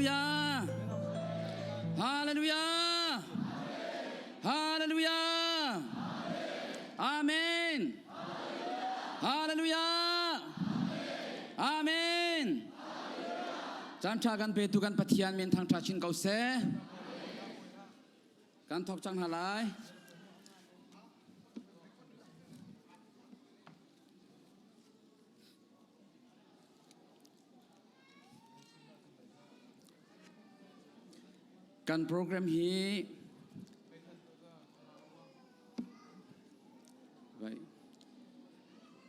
Hallelujah! Hallelujah! Hallelujah! Amen! Hallelujah! Amen! Caan ṭha kan petu kan Pathian min thangṭha chin ko seh. Kan thawk cang hna lai. Kan program hi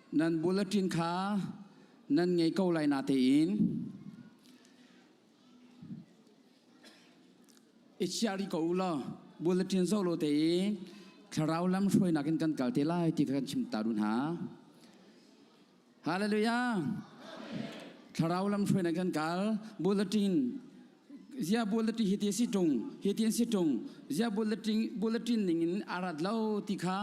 nan bulletin kha nan ngei ko lai na tein i chiah rih ko u law bulletin zoh lo tein thlarau lam hruainak in kan kal te lai ti kha kan chim ta dun ha. Hallelujah. Thlarau lam hruainak kan kal bulletin zia bulletin hi ti si tung hi ti si tung zia bulletin bulletin ning in arat lo ti kha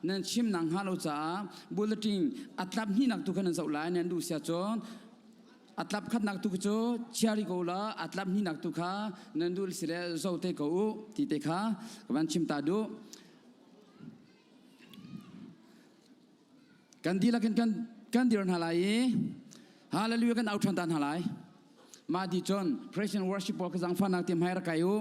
nan chim nang ha lo caah bulletin atlap hni nak tu kha nan zoh lai nan du sia cun atlap khat nak tu cu chiari ko la atlap hni nak tu kha nan dul si le zo te ko u ti te kha ka van chim ta du Kan dihlak in kan kan dir hna lai i hallelujah kan au ṭhan ta hna lai. Mah ti cun praise and worship pawl ka zangfahnak ti hmai rak kai u.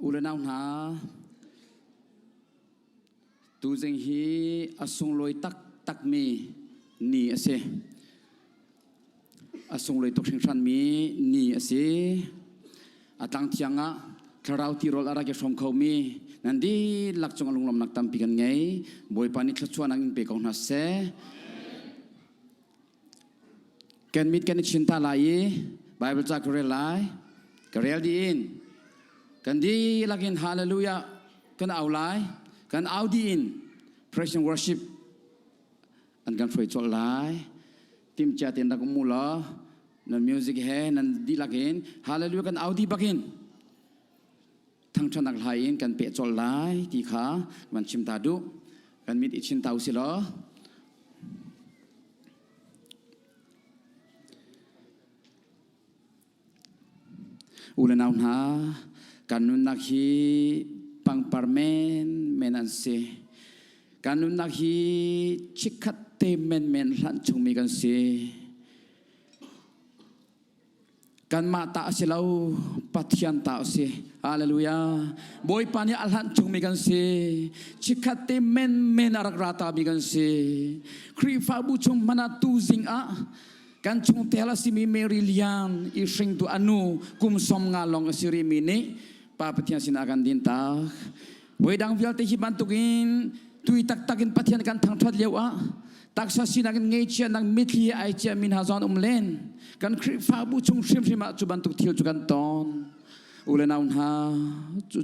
U le nau hna, tuzing hi a sunglawi taktakmi ni a si. A sunglawi tuk hringhranmi ni a si. A tlang thiang ah thlarau tirawl a rak i hrawm khomi nan dihlak cung ah lunglawmhnak tampi kan ngei. Bawipa nih thluachuahnak in pe ko hna seh. Kan mit kan i chin ta lai i Bible ca ka rel lai. Ka rel dih in kan dihlak in hallelujah kan au lai. Kan au dih in praise and worship an kan hruai colh lai timcia tein rak um u law nan music he nan dihlak in hallelujah kan au dih bakin thangṭhatnak hla in kan peh colh lai ti kha van chim ta duh kan mit i chin ta usih law U le nau hna, kan nunnak hi pangpar menmen an si. Kan nunnak hi chikkhat te menmen hlanh chungmi kan si. Kanmah ta a si lo, Pathian ta a si. Hallelujah. Bawipa nih a hlanh chungmi kan si. Chikkhat te menmen a rak ra tami kan si. Khrihfabu chung hmanh ah tuzing ah Kan chungtel a simi Mary Lian i hringtu a nu kum 50 lawng a si rihmi nih Pa Pathian sinah a kan dintak. Voidang vialte hi bantukin tui taktak in Pathian kan thangṭhat lio ah taksa sinak in ngeichiatnak mitthli he ai ciami hna zong um len. Kan Khrihfabu chung hrimhrim ah cu bantuk thil cu kan ton. U le nau hna, cu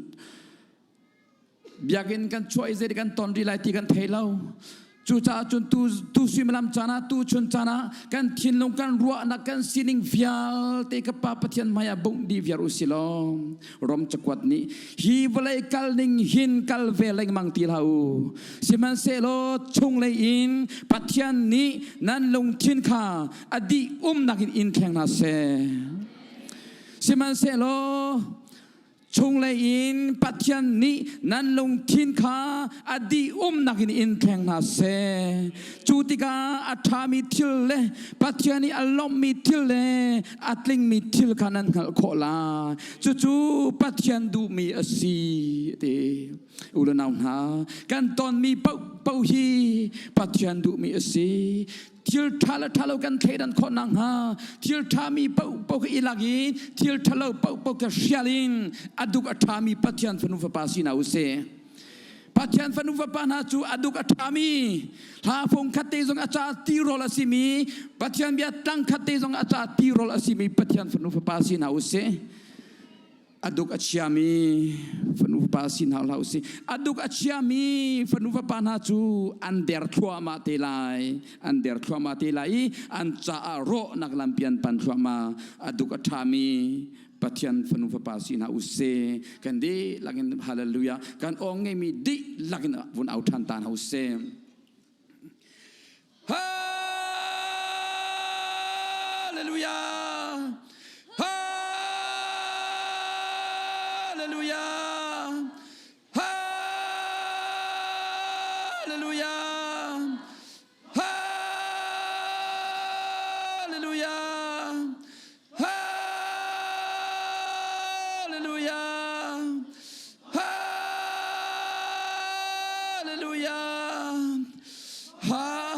Biakinn kan chuah i zei kan ton rih lai ti kan thei lo. Cucaah cun tu, tu suimilam caan ah, tu chun caan ah kan thinlung, kan ruahnak, kan sining vialte ka Pa Pathian hmai ah bungh dih viar u si law Rom cakuat nih hi vawlei kal ning hin kal ve lengmang ti hlah u. Sihmanhsehlaw chunglei in Pathian nih nan lungthin kha a dih umnak in in thleng hna seh. Sihmanhsehlaw Chunglei in Pathian nih nan lungthin kha a dih umnak in in thleng hna seh. Cu tikah a ṭhami thil le Pathian i a lawmhmi thil le a tlingmi thil kha nan hngalh khawh lai. Cucu Pathian duhmi a si ti. U le nau hna, kan tonmi paohpaoh hi Pathian duhmi a si. Thil ṭha le ṭha lo kan thleidan khawh nakhnga thil ṭhami paohpaoh kha i lak i thil ṭhalo paohpaoh kha hrial in a duk a ṭhami Pathian fanu fapa si hna u sih. Pathian fanu fapa hna cu a duk a ṭhami hla fung khat te zong a ca tirawl a simi Pathian bia tlang khat te zong a ca tirawl a simi Pathian fanu fapa si hna usih. A duk a chiami fanu fapa si hna hlah usih. A duk a chiami fanu fapa hna cu an der thluahmah te lai. An der thluahmah te lai i an caah rawhnak lampi an pan thluahmah. A duk a ṭhami Pathian fanu fapa si hna usih. Kan dihlak in hallelujah. Kan aw ngeimi dihlak in vun au ṭhan ta hna usih. Hallelujah! Hallelujah! Hallelujah! Hallelujah! Hallelujah! Hallelujah! Hallelujah!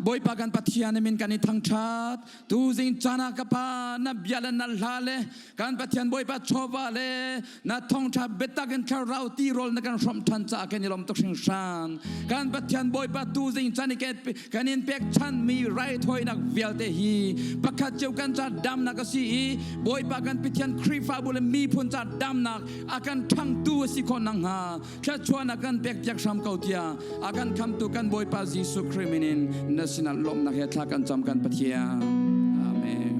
Bawipa kan Pathian min kan i thangṭhat. Tuzing caan ah ka Pa na bia le na hla le kan Pathian Bawipa chawva le na thawngṭha biatak in thlarau tirawl na kan hrawmh ṭhan caah kan i lawm tuk hringhran. Kan Pathian Bawipa tuzing caan i kan in pekchanmi raithawinak vialte hi pakhat cio kan ca damnak a si i Bawipa kan Pathian Khrihfabu le miphun ca damnak a kan ṭhangtu a si khawh nakhnga thluachuahnak kan pekpiak hram ko tiah a kan khamtu kan Bawipa Jesuh Khrih min in na sinah lawmhnak he thla kan cam kan Pathian. Amen.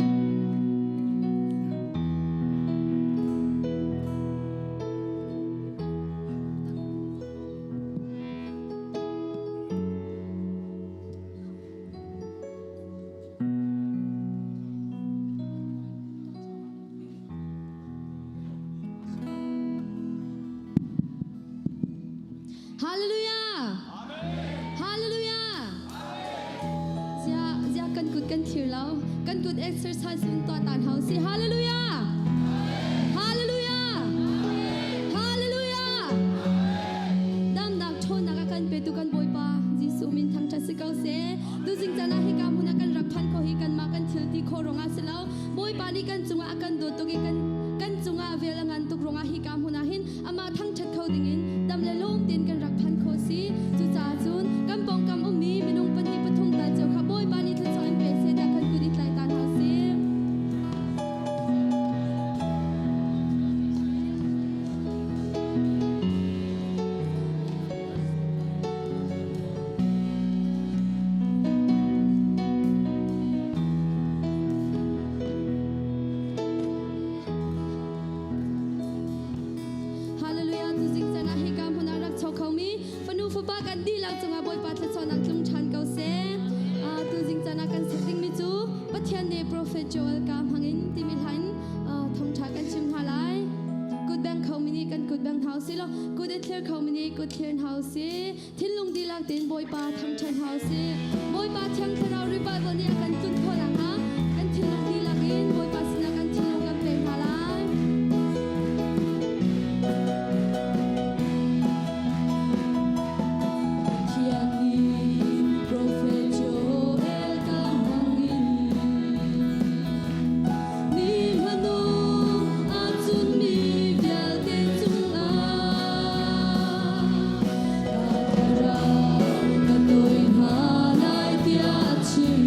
Hallelujah! Hallelujah! Zia zia kan kut kan thlir lo. Kan kut exercise in tuah tan hau si. Hallelujah! Hallelujah! Hallelujah! Damnak ṭhawnnak a kan petu kan Bawipa Jesuh min thangṭhat si ko seh. Tuzing caan ah hika hmun ah kan rak phan kho hi kanmah kan thil ti khawh ruangah si lo. Bawipa nih kan cungah a kan dawt tuk i kan kan cungah vel a ngan tuk ruangah hika hmun ah hin amah thangṭhat kho dingin dam le lawm tein kan rak phan khawh si. Cucaah cun kan pawngkam ummi minung pahnih pathum tal cio kha Bawipa nih thluachuah in pe seh tiah kan kut i tlai ta hna usih. Hallelujah tuzing caan ah hika hmun ah rak chok khomi fanu fapa kan dihlak cungah Bawipa thluachuahnak tlung ṭhan ko seh. Uh, tuzing caan ah kan sak dingmi cu Pathian nih Prophet Joel ka hmangin timi hla in uh, thawngṭha kan chim hna lai. Kut beng khomi nih kan kut beng hna usih law kut i thlir khomi nih kut thlir hna usih. Thinlung dihlak tein Bawipa thangṭhat hna usih. Bawipa Thiang Thlarau revival nih a kan tlunh khawh nakhnga kan thinlung dihlak in Bawipa sinah kan thinlung kan pek hna lai. Pathian nih profet Joel ka hmangin ni hmanung ahcun mi vialte cungah Ka thlarau ka tawi hna lai tiah a chim.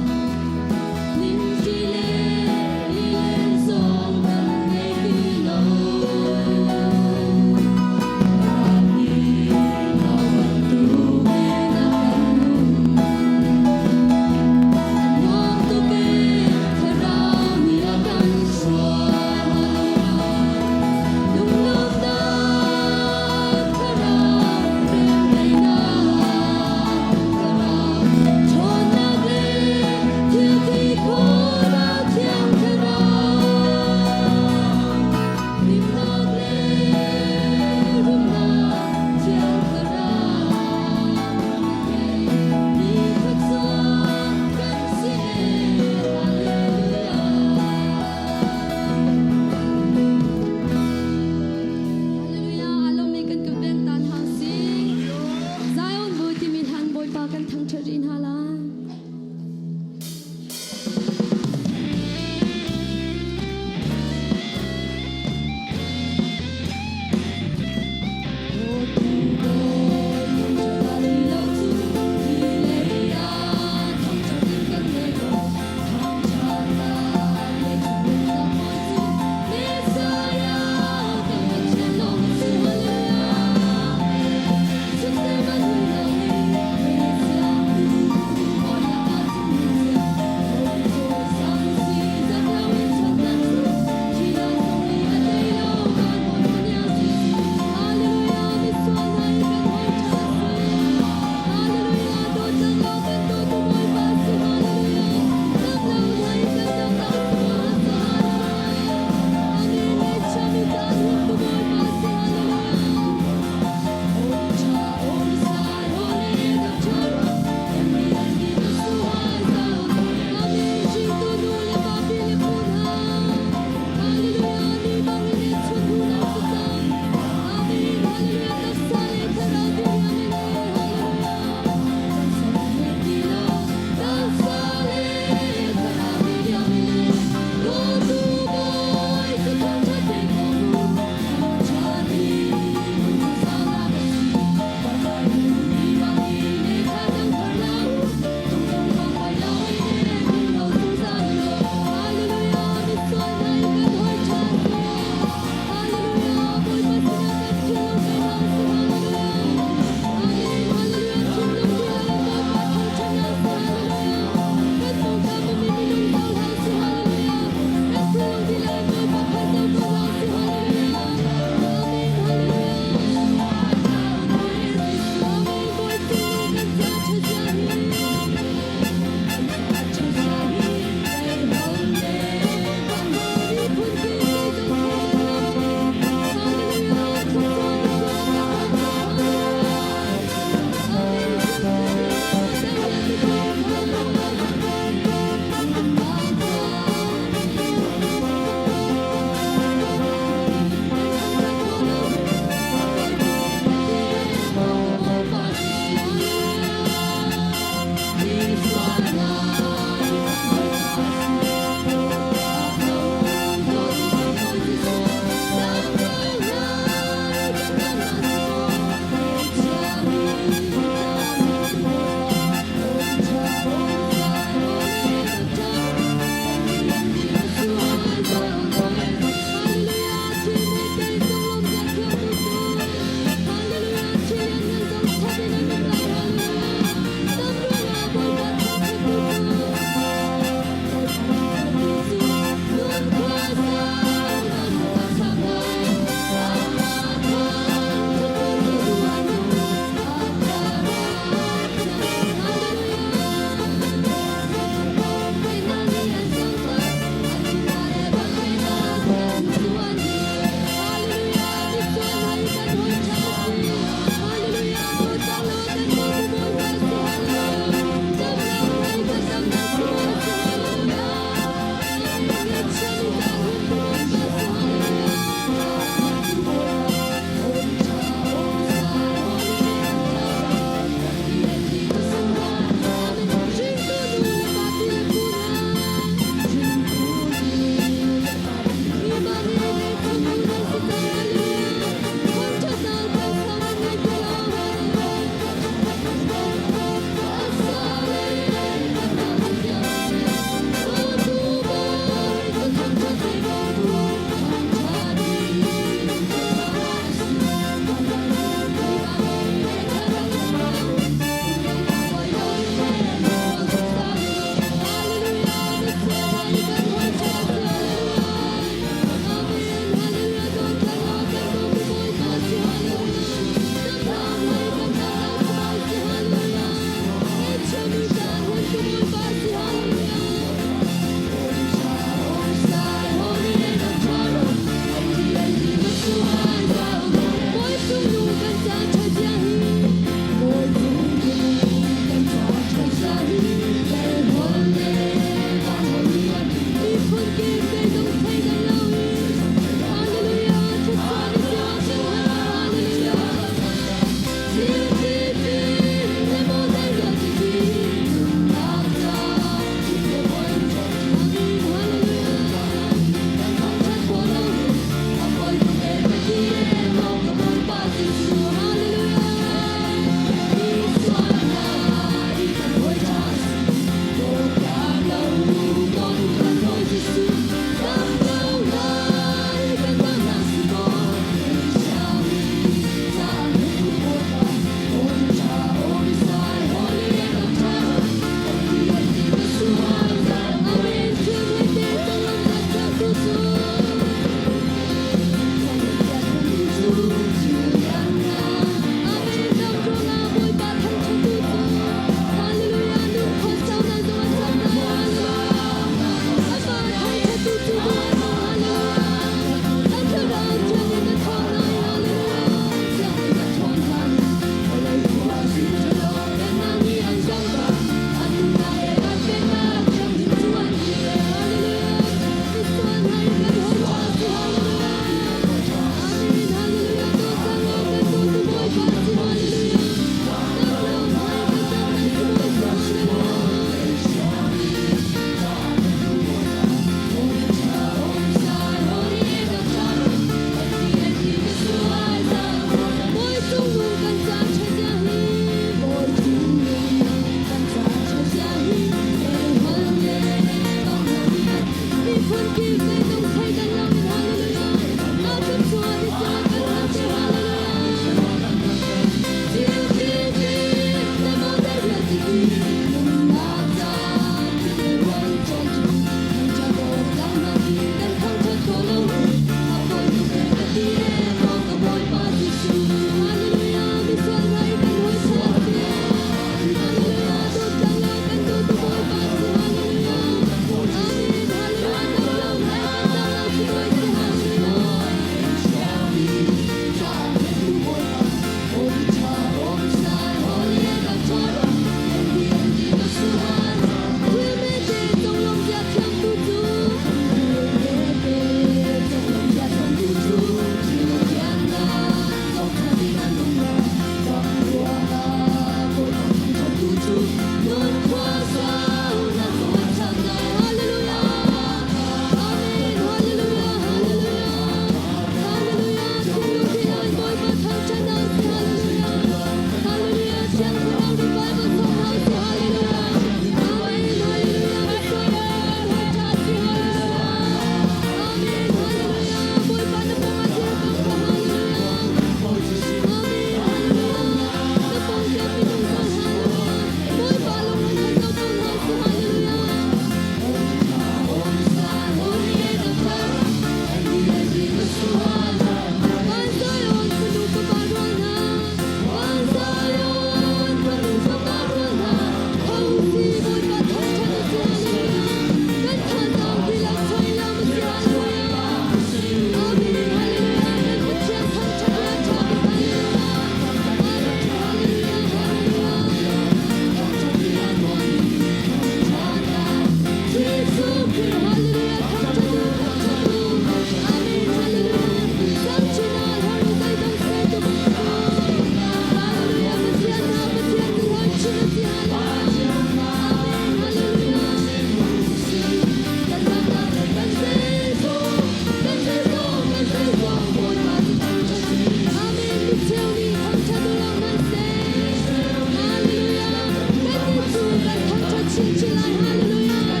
lai. Hallelujah.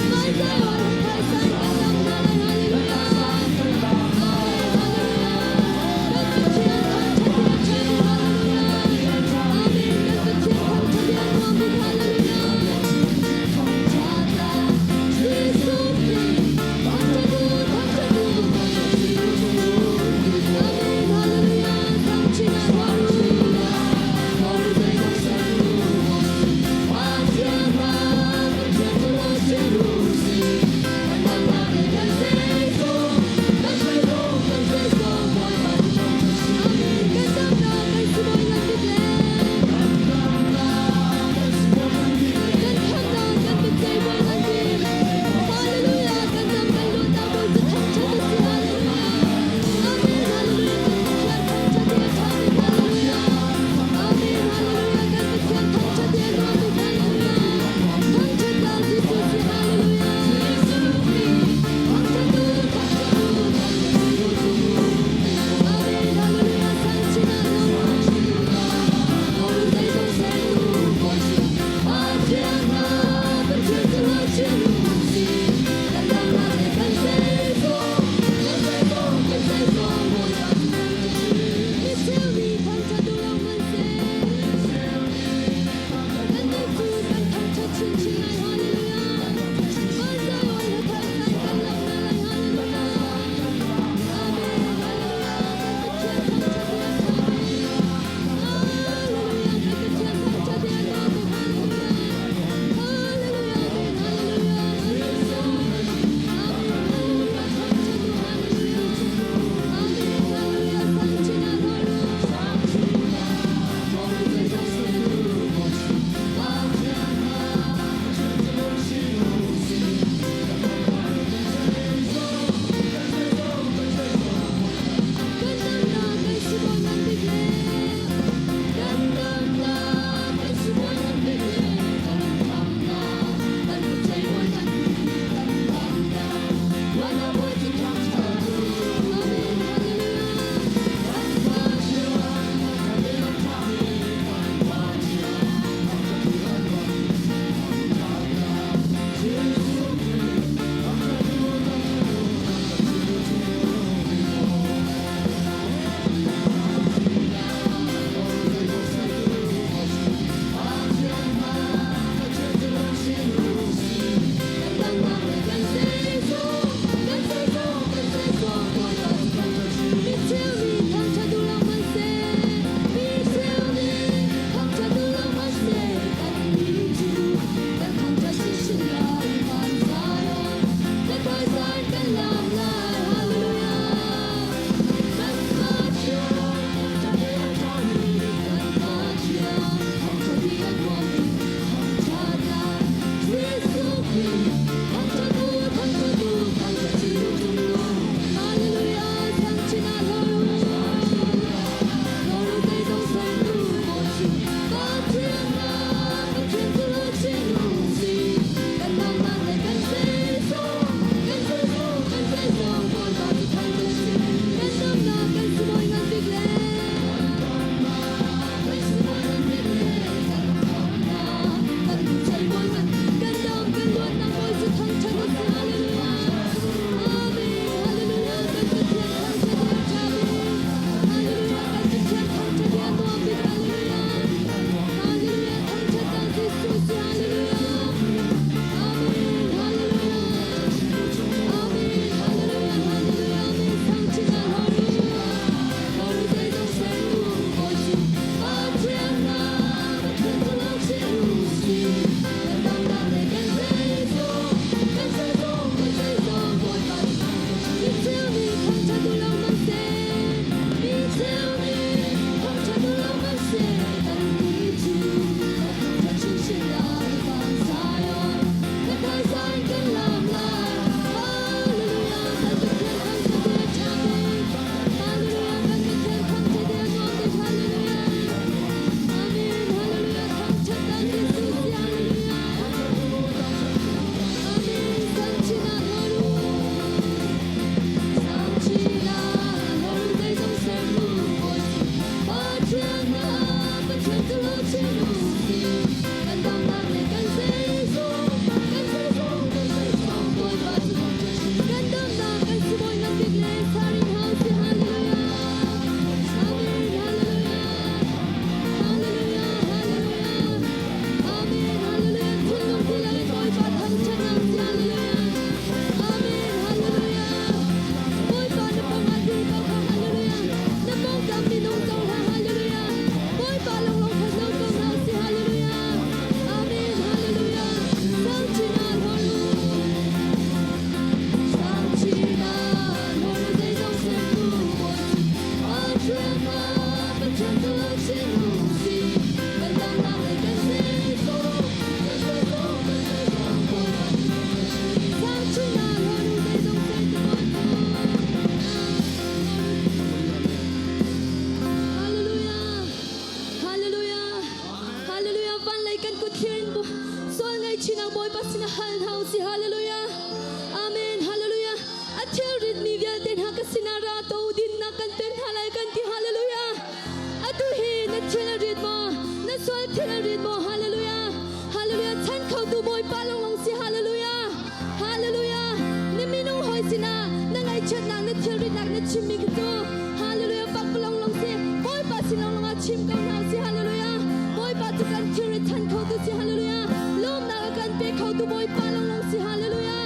Hmaizai phaisa in kan lamh hna lai. Hallelujah. Amen. Hallelujah. Kan Pathian thangṭhat hi a ṭha bik. Hallelujah. Amen. Kan Pathian thangṭhat hi a nuam bik. Hallelujah. Thangṭhat Jesuh Khrih. Thangṭhat u, thangṭhat u, thangṭhat u. Amen. Hallelujah. Thangṭhat Hallelujah. sinah hal hna usih. Hallelujah. Amen. Hallelujah. A thilrit mi vialte hna ka sinah ra to dinnak kan pek hna lai kan ti. Hallelujah. Atu hi na thil a rit maw? Na sual thil a rit maw? Hallelujah. Hallelujah. Chan khotu Bawipa lawnglawng si. Hallelujah. Hallelujah. Na minung hawi sinah na ngaihchiatnak na thilritnak na chimmi khi cu Hallelujah pakpalawng lawng si. Bawipa sin lawnglawng ah chim ko hna usih. Hallelujah. Bawipa cu kan thilrit chan khotu si. Hallelujah. Lawmnak a kan pe khotu Bawipa lawnglawng si. Hallelujah.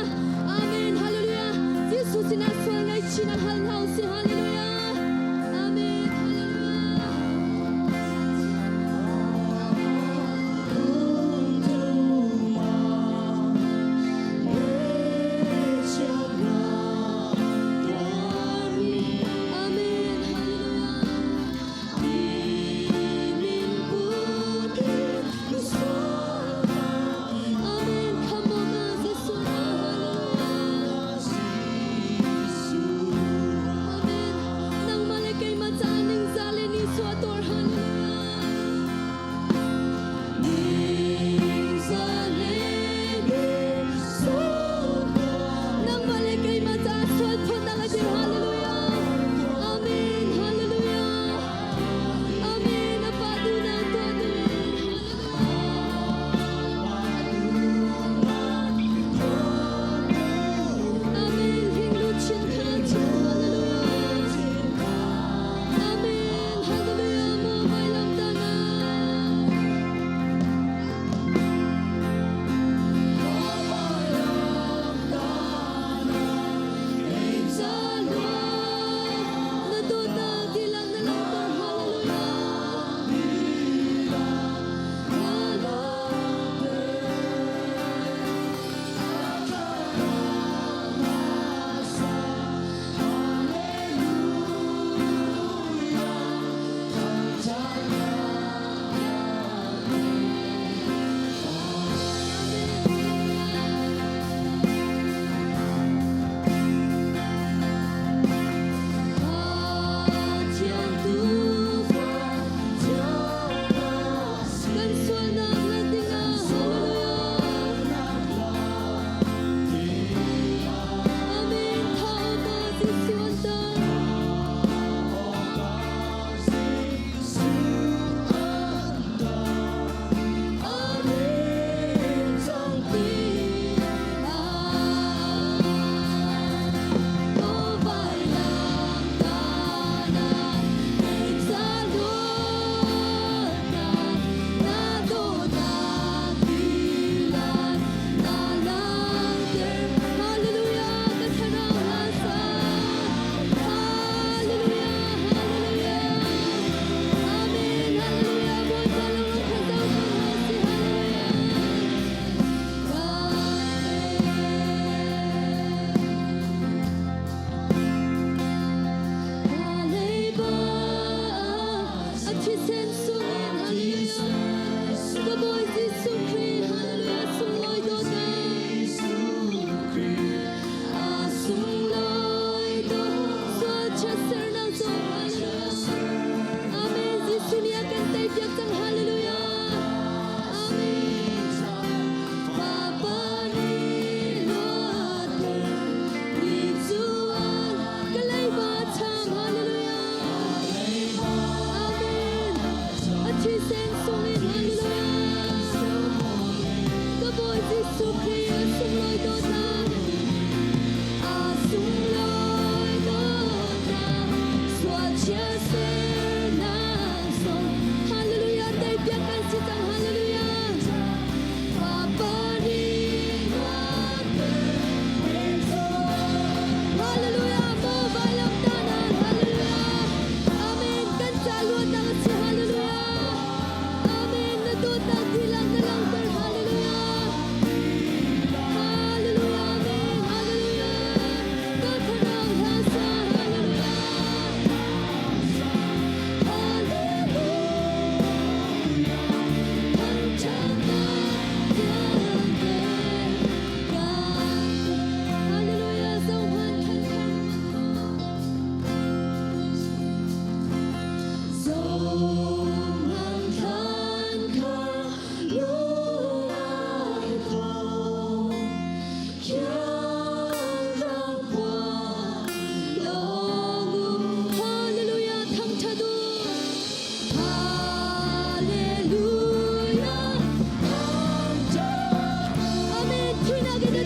Amen. Hallelujah. Jesuh sinah sual ngaihchihnak hal hna usih. Hallelujah. Amen. Hallelujah. Amen. Hallelujah. Amen. Come on, Jesuh. Hallelujah. Amen.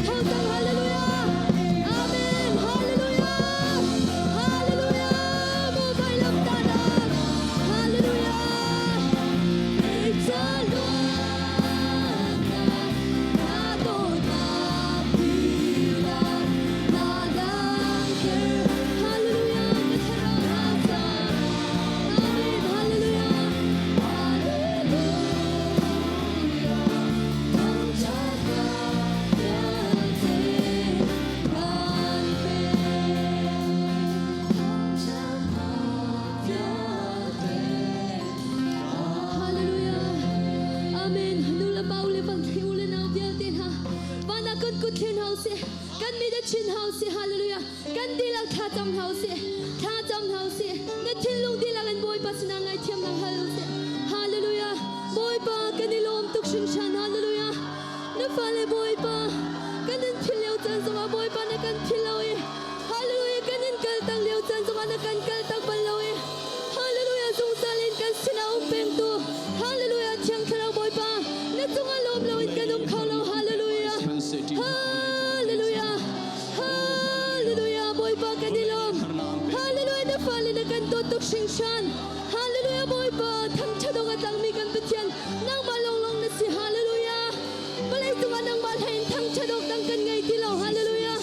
tho cang. Hallelujah. Amen. Hallelujah. Hallelujah. Maw vailam tahnak. Hallelujah. Hallelujah. Amen. Nu le pa u le van thli u le nau vialte hna. Van ah kan kut thlir hna usih. Kan mit a chin hna usih. Hallelujah. Kan dihlak thla cam hna usih. Thla cam hna usih. Na thinlung dihlak in Bawipa sinah ngaihthiamnak hal usih. Hallelujah. Bawipa kan i lawm tuk hringhran. Hallelujah. Na fale Bawipa kan in philh lio caan zongah Bawipa na kan philh lo i Hallelujah kan in kaltak lio caan zongah na kan kaltak bal lo i Hallelujah zungzal in kan sinah um pengtu Hallelujah Thiang Thlarau Bawipa na cungah lawm loin kan um kho lo Hallelujah Hallelujah Hallelujah Bawipa kan i lawm Hallelujah na fale na kan dawt tuk hringhran Hallelujah Bawipa thangṭhat awk a tlakmi kan Pathian nangmah lawnglawng na si Hallelujah Vawlei cungah nangmah hlei in thangṭhat awk dang kan ngei ti lo. Hallelujah.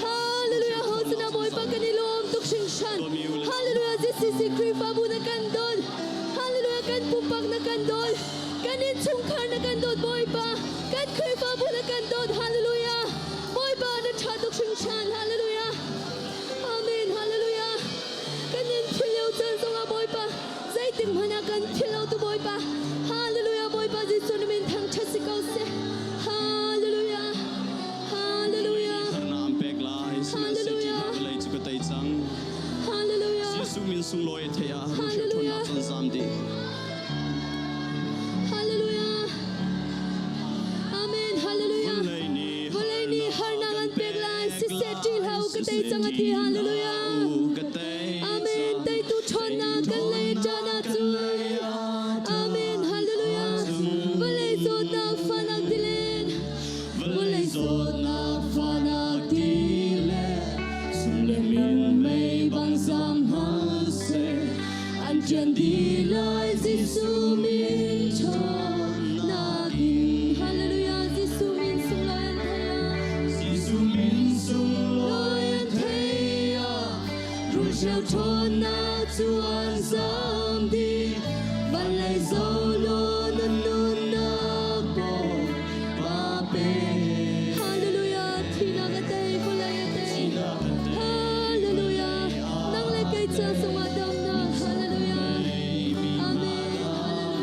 Hallelujah. Hosana Bawipa kan i lawm tuk hringhran. Hallelujah. ZCC Khrihfabu na kan dawt. Hallelujah. Kan pumpak na kan dawt. Kan innchungkhar na kan dawt Bawipa. Kan Khrihfabu na kan dawt. Hallelujah. Bawipa na ṭha tuk hringhran. Hallelujah. Amen. Hallelujah. Kan in thil lio caan zongah Bawipa zeitik hmanh ah kan philh lo tu Bawipa. Hallelujah. Bawipa Jesuh na min thangṭhat si ko seh. Hallelujah. Hallelujah. Harnak an pek lai sihmanhsehlawh Hallelujah. vawlei cu ka tei cang. Hallelujah. Jesuh min sunglawi a theih ah Hallelujah. ṭhawnnak cun zam dih. Hallelujah. Amen. Hallelujah. Vawlei nih Vawlei nih harnak an pek lai. Siseh ṭih hlah u ka tei cang a ti. Hallelujah. Ka tei Amen. Teitu ṭhawnnak kan lei ṭan ahcun. Amen. Hallelujah. Vawlei zawtnak fahnak tilen. Vawlei zawtnak fahnak tilen. Sum le minmei bang zam hna seh. An ṭian dih lai Jesuh min ṭhawnnak in. Hallelujah. Jesuh min sunglawi an theih ah. Jesuh min sunglawi Lawi an theih ah. Rulhreu ṭhawnnak cu an zam dih. Van lei zoh law na nunnak Bawipa pe. Hallelujah. Thihnak a tei, vawlei a tei. Hallelujah. Nang le kei ca zongah damnak. Hallelujah. Amen. Hallelujah.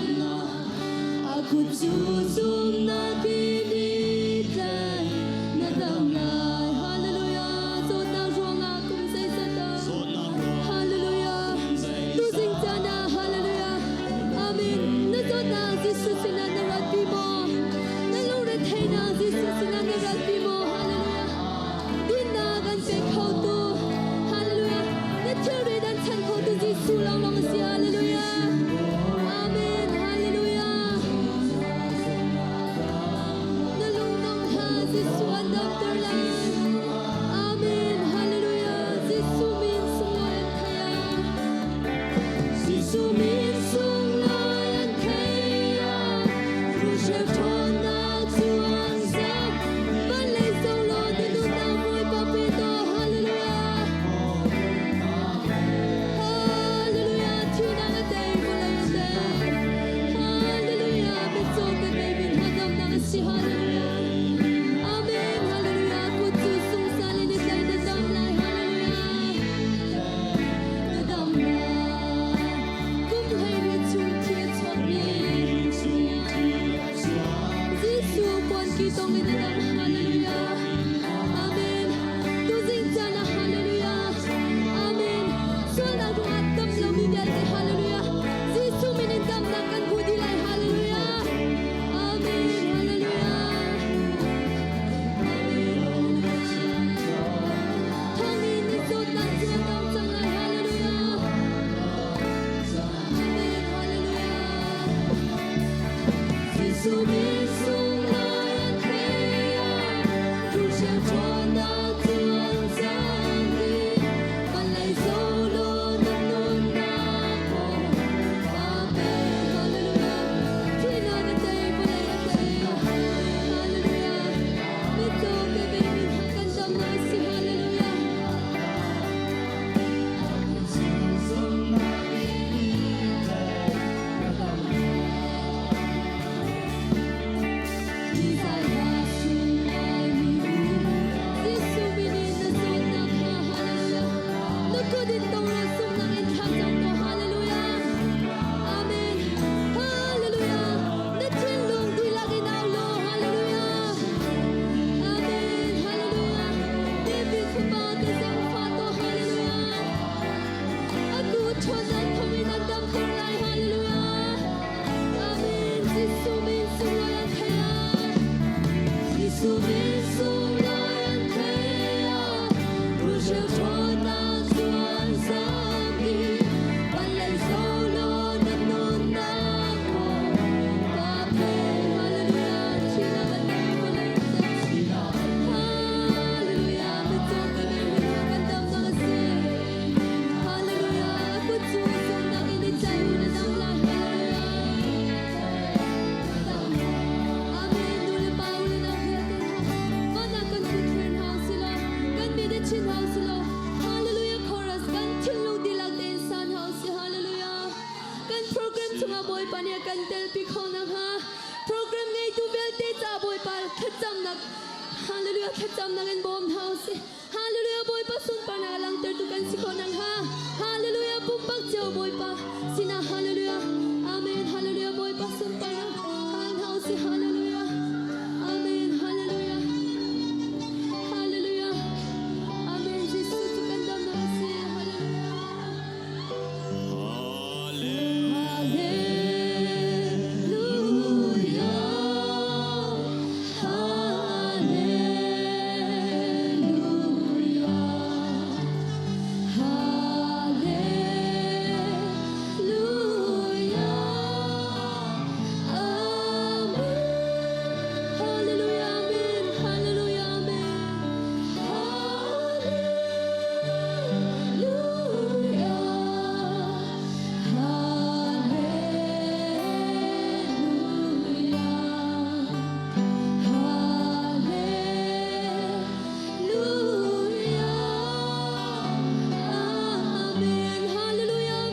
Hallelujah thlacamnak in bawm hna usih. Hallelujah Bawipa sunparnak a langhtertu kan si khawh nakhnga. Hallelujah pumpak cio Bawipa sinah Hallelujah. Amen. Hallelujah Bawipa sunparnak hal hna usih. Hallelujah. Amen. Hallelujah. Hallelujah. Amen. Jesuh cu kan damnak a si. Hallelujah. Hallelujah. Hallelujah. Hallelujah. Amen. Hallelujah. Amen. Hallelujah. Amen. Hallelujah. Hallelujah. Hallelujah. Amen. Hallelujah. Amen. Hallelujah.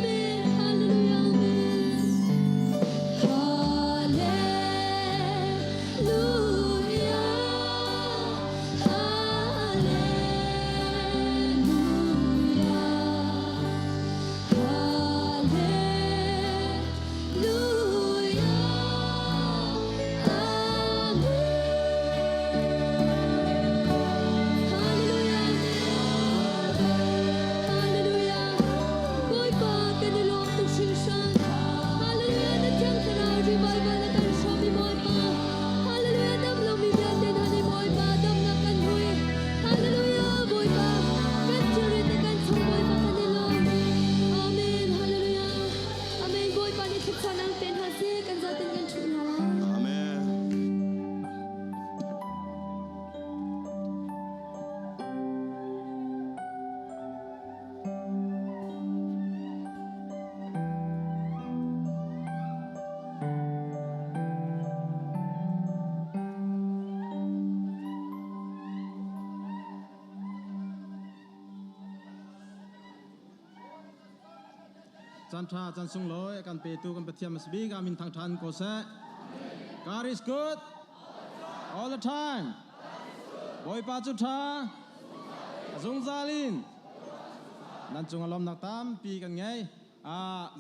Amen. Hallelujah. Hallelujah. Hallelujah. Amen. Hallelujah. Hallelujah. Bawipa kan i lawm tuk hringhran. Hallelujah. Na Thiang Thlarau revival na kan hrawm i Bawipa. Hallelujah. Dam lomi vialte hna nih Bawipa damnak kan hui. Hallelujah. Bawipa kan thilrit na kan chung Bawipa kan i lawm. Amen. Hallelujah. Amen. Bawipa nih thluachuahnak pe hna seh. Kan zaten kan ṭhu hna lai. Amen. Caan ṭha caan sunglawi a kan petu kan Pathian hmasabik a min thangṭhan ko seh. God is good all the time. Bawipa cu ṭha a zungzal in nan cung a lawmnak tampi kan ngei.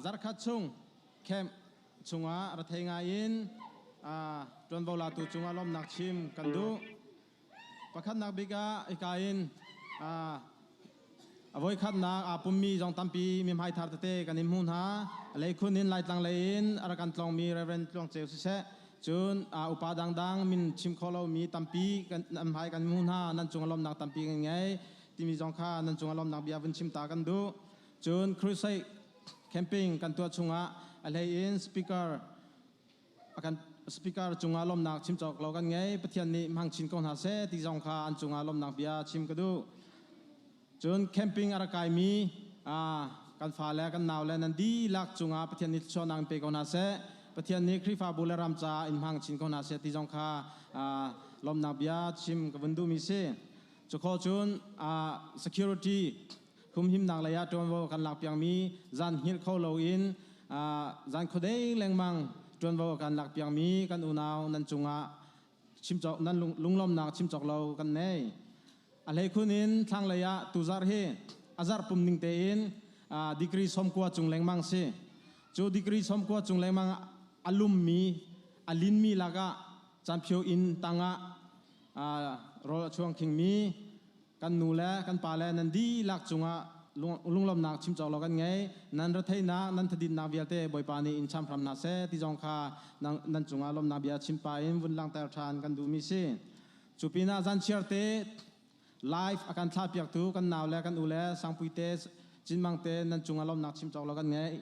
Zarkhat chung camp chungah rethei ngai in ṭuanvo latu cungah lawmnak chim kan duh. Pakhatnak bik ah hika in a voikhatnak aa pummi zong tampi mihmai thar tete kan in hmuh hna. Leikhun in Laitlang lei in a rak kan tlawngmi Reverend Tluang Ceu siseh, cun upa dangdang min chim kho lomi tampi kan an hmai kan hmuh hna. Nan cung lawmnak tampi kan ngei timi zong kha nan cung lawmnak bia vun chim ta kan duh. Cun crusade camping kan tuah chungah a hlei in speaker a kan speaker cungah lawmnak chim cawk lo kan ngei. Pathian nih hmang chin ko hna seh ti zong kha an cungah lawmnak bia chim ka duh. Cun camping a rak kaimi kan fale kan naule nan dihlak cungah Pathian nih thluachuahnak in pe ko hna seh. Pathian nih Khrihfabu le ram caah in hmang chin ko hna seh ti zong kha lawmnak bia chim ka vun duhmi si. Cukhaw cun security humhimnak lei ah ṭuanvo kan lakpiakmi zan hngilh kho loin zan khuadei lengmang ṭuanvo kan lakpiakmi kan unau nan cungah chimcawk nan lunglawmnak chimcawk lo kan nei. A hleikhun in thlanglei ah tuzarh hi a zarh pum ning tein degree 90 cung lengmang si. Cu degree 90 cung lengmang a lummi a linmi lakah canphio inn tangah rawl a chuang khingmi kan nu le kan pa le nan dihlak cungah lunglawmnak chim cawk lo kan ngei. Nan retheihnak nan thadinnak vialte Bawipa nih in cham hram hna seh ti zong kha nan cungah lawmnak bia chim pa in vun langhter ṭhan kan duhmi si. Cu pinah zanchiar te live a kan thlahpiaktu kan nau le kan u le Sangpui te Cinmang te nan cungah lawmnak chim cawk lo kan ngei.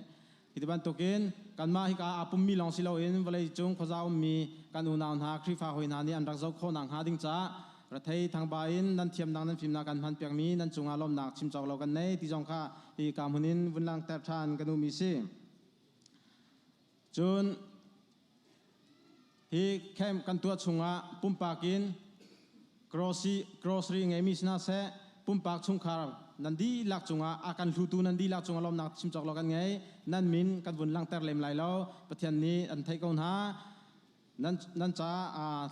Hi ti bantukin kanmah hika aa pummi lawng si loin vawleicung khuaza ummi kan unau hna Khrihfa hawi hna nih an rak zoh khawh nakhnga ding caah rethei thangba in nan thiamnak nan fimnak kan hmanpiakmi nan cungah lawmnak chim cawk lo kan nei ti zong kha hi ka hmun in vun langhter ṭhan ka duhmi si. Cun hi camp kan tuah chungah pumpak in grocery ngeimi si hna seh, pumpak chungkhar nan dihlak cungah a kan hlutu nan dihlak cungah lawmnak chim cawk lo kan ngei. Nan min kan vun langhter lem lai lo. Pathian nih an theih ko hna. Nan ca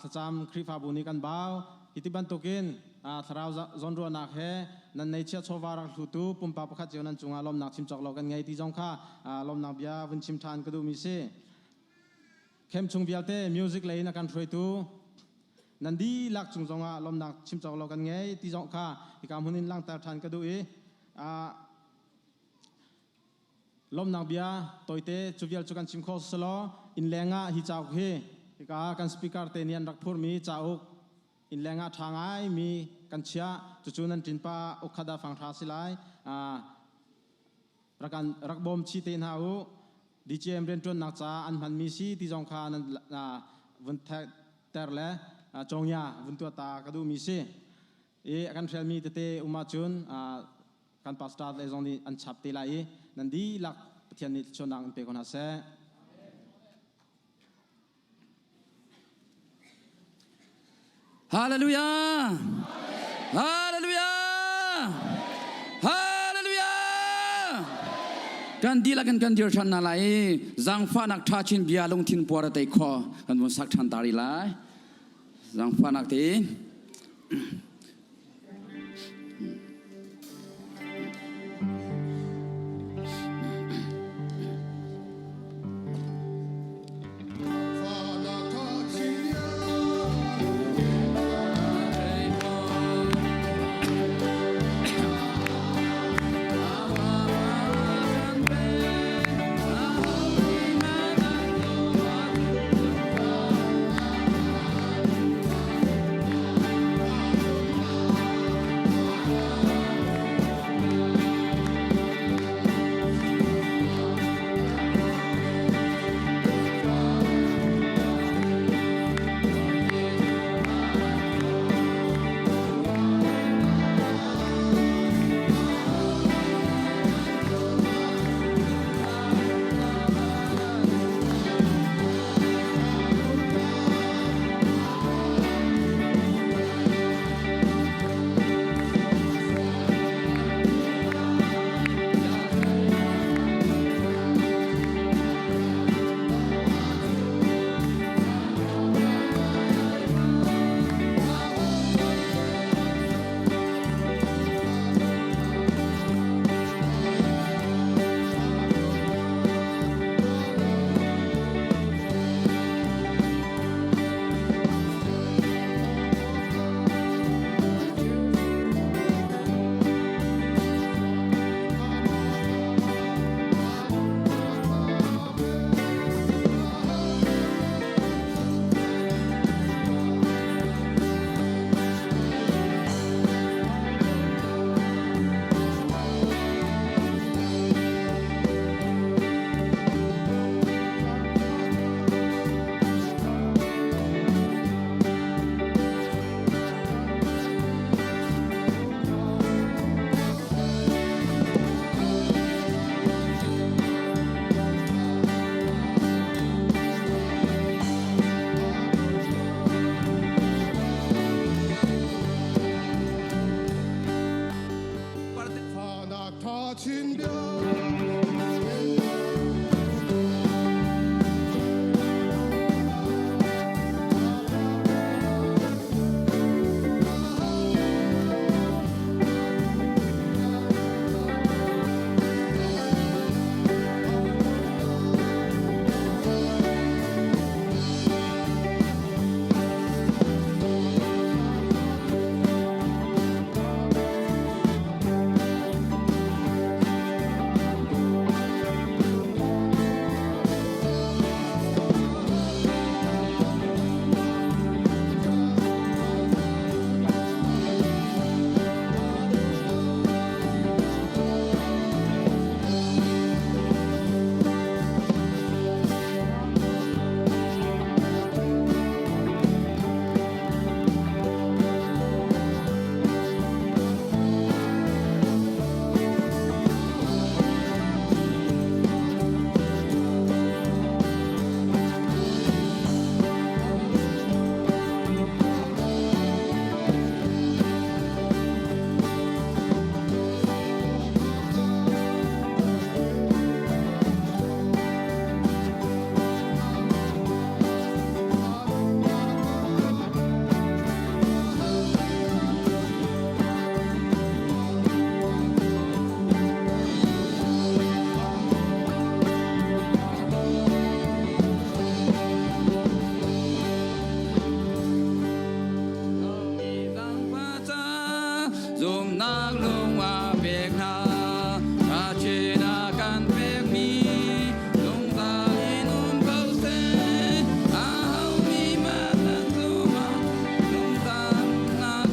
thlacam Khrihfabu nih kan bau. Hi ti bantukin thlarau zawnruahnak he nan neichia chawva rak hlutu pumpak pakhat cio nan cungah lawmnak chim cawk lo kan ngei ti zong kha lawmnak bia vun chim ṭhan ka duhmi si. Khem chung vialte music lei in a kan hruaitu nan dihlak cung zongah lawmnak chim cawk lo kan ngei ti zong kha hika hmun in langhter ṭhan ka duh i Lawmnak bia tawite cu vial cu kan chim kho selaw innleng ah hi cauk hi hika kan speaker te nih an rak phurmi cauk innleng ah ṭha ngaimi kan chiah. Cucu nan ṭinpa ukkhat ah fang hra si lai. Rak an rak bawm chi te hna u. DCM rianṭuannak caah an hmanmi si ti zong kha nan vun ter le cawngya vun tuah ta ka duhmi si. I a kan hrelmi tete um ahcun kan pastor le zong nih an chap te lai i nan dihlak Pathian nih thluachuahnak in pe ko hna seh. Hallelujah! Hallelujah! Hallelujah! Kan dihlak in kan dir ṭhan hna lai i zaangfahnak ṭha chin bia lungthin puar a tei kho kan vun sak ṭhan ta rih lai. Zaangfahnak tein. Zumnak lung a pek hna. Kachin a kan pekmi zungzal in um ko seh. Aho mi hmanh an zum ah zungzal nak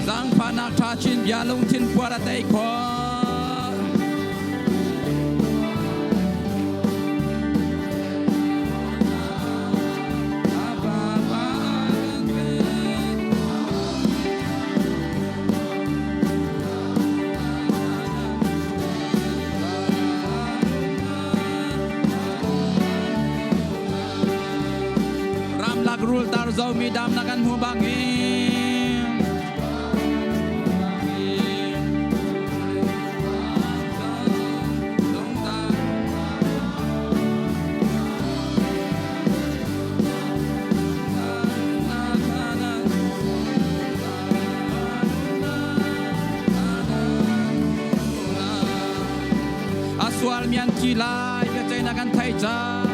Zaangfahnak ṭha chin bia lungthin puar a tei khawh. Ramlak rul tar zomi dam na kan hmu bangin. A sual mian thi lai biaceihnak kan theih cang.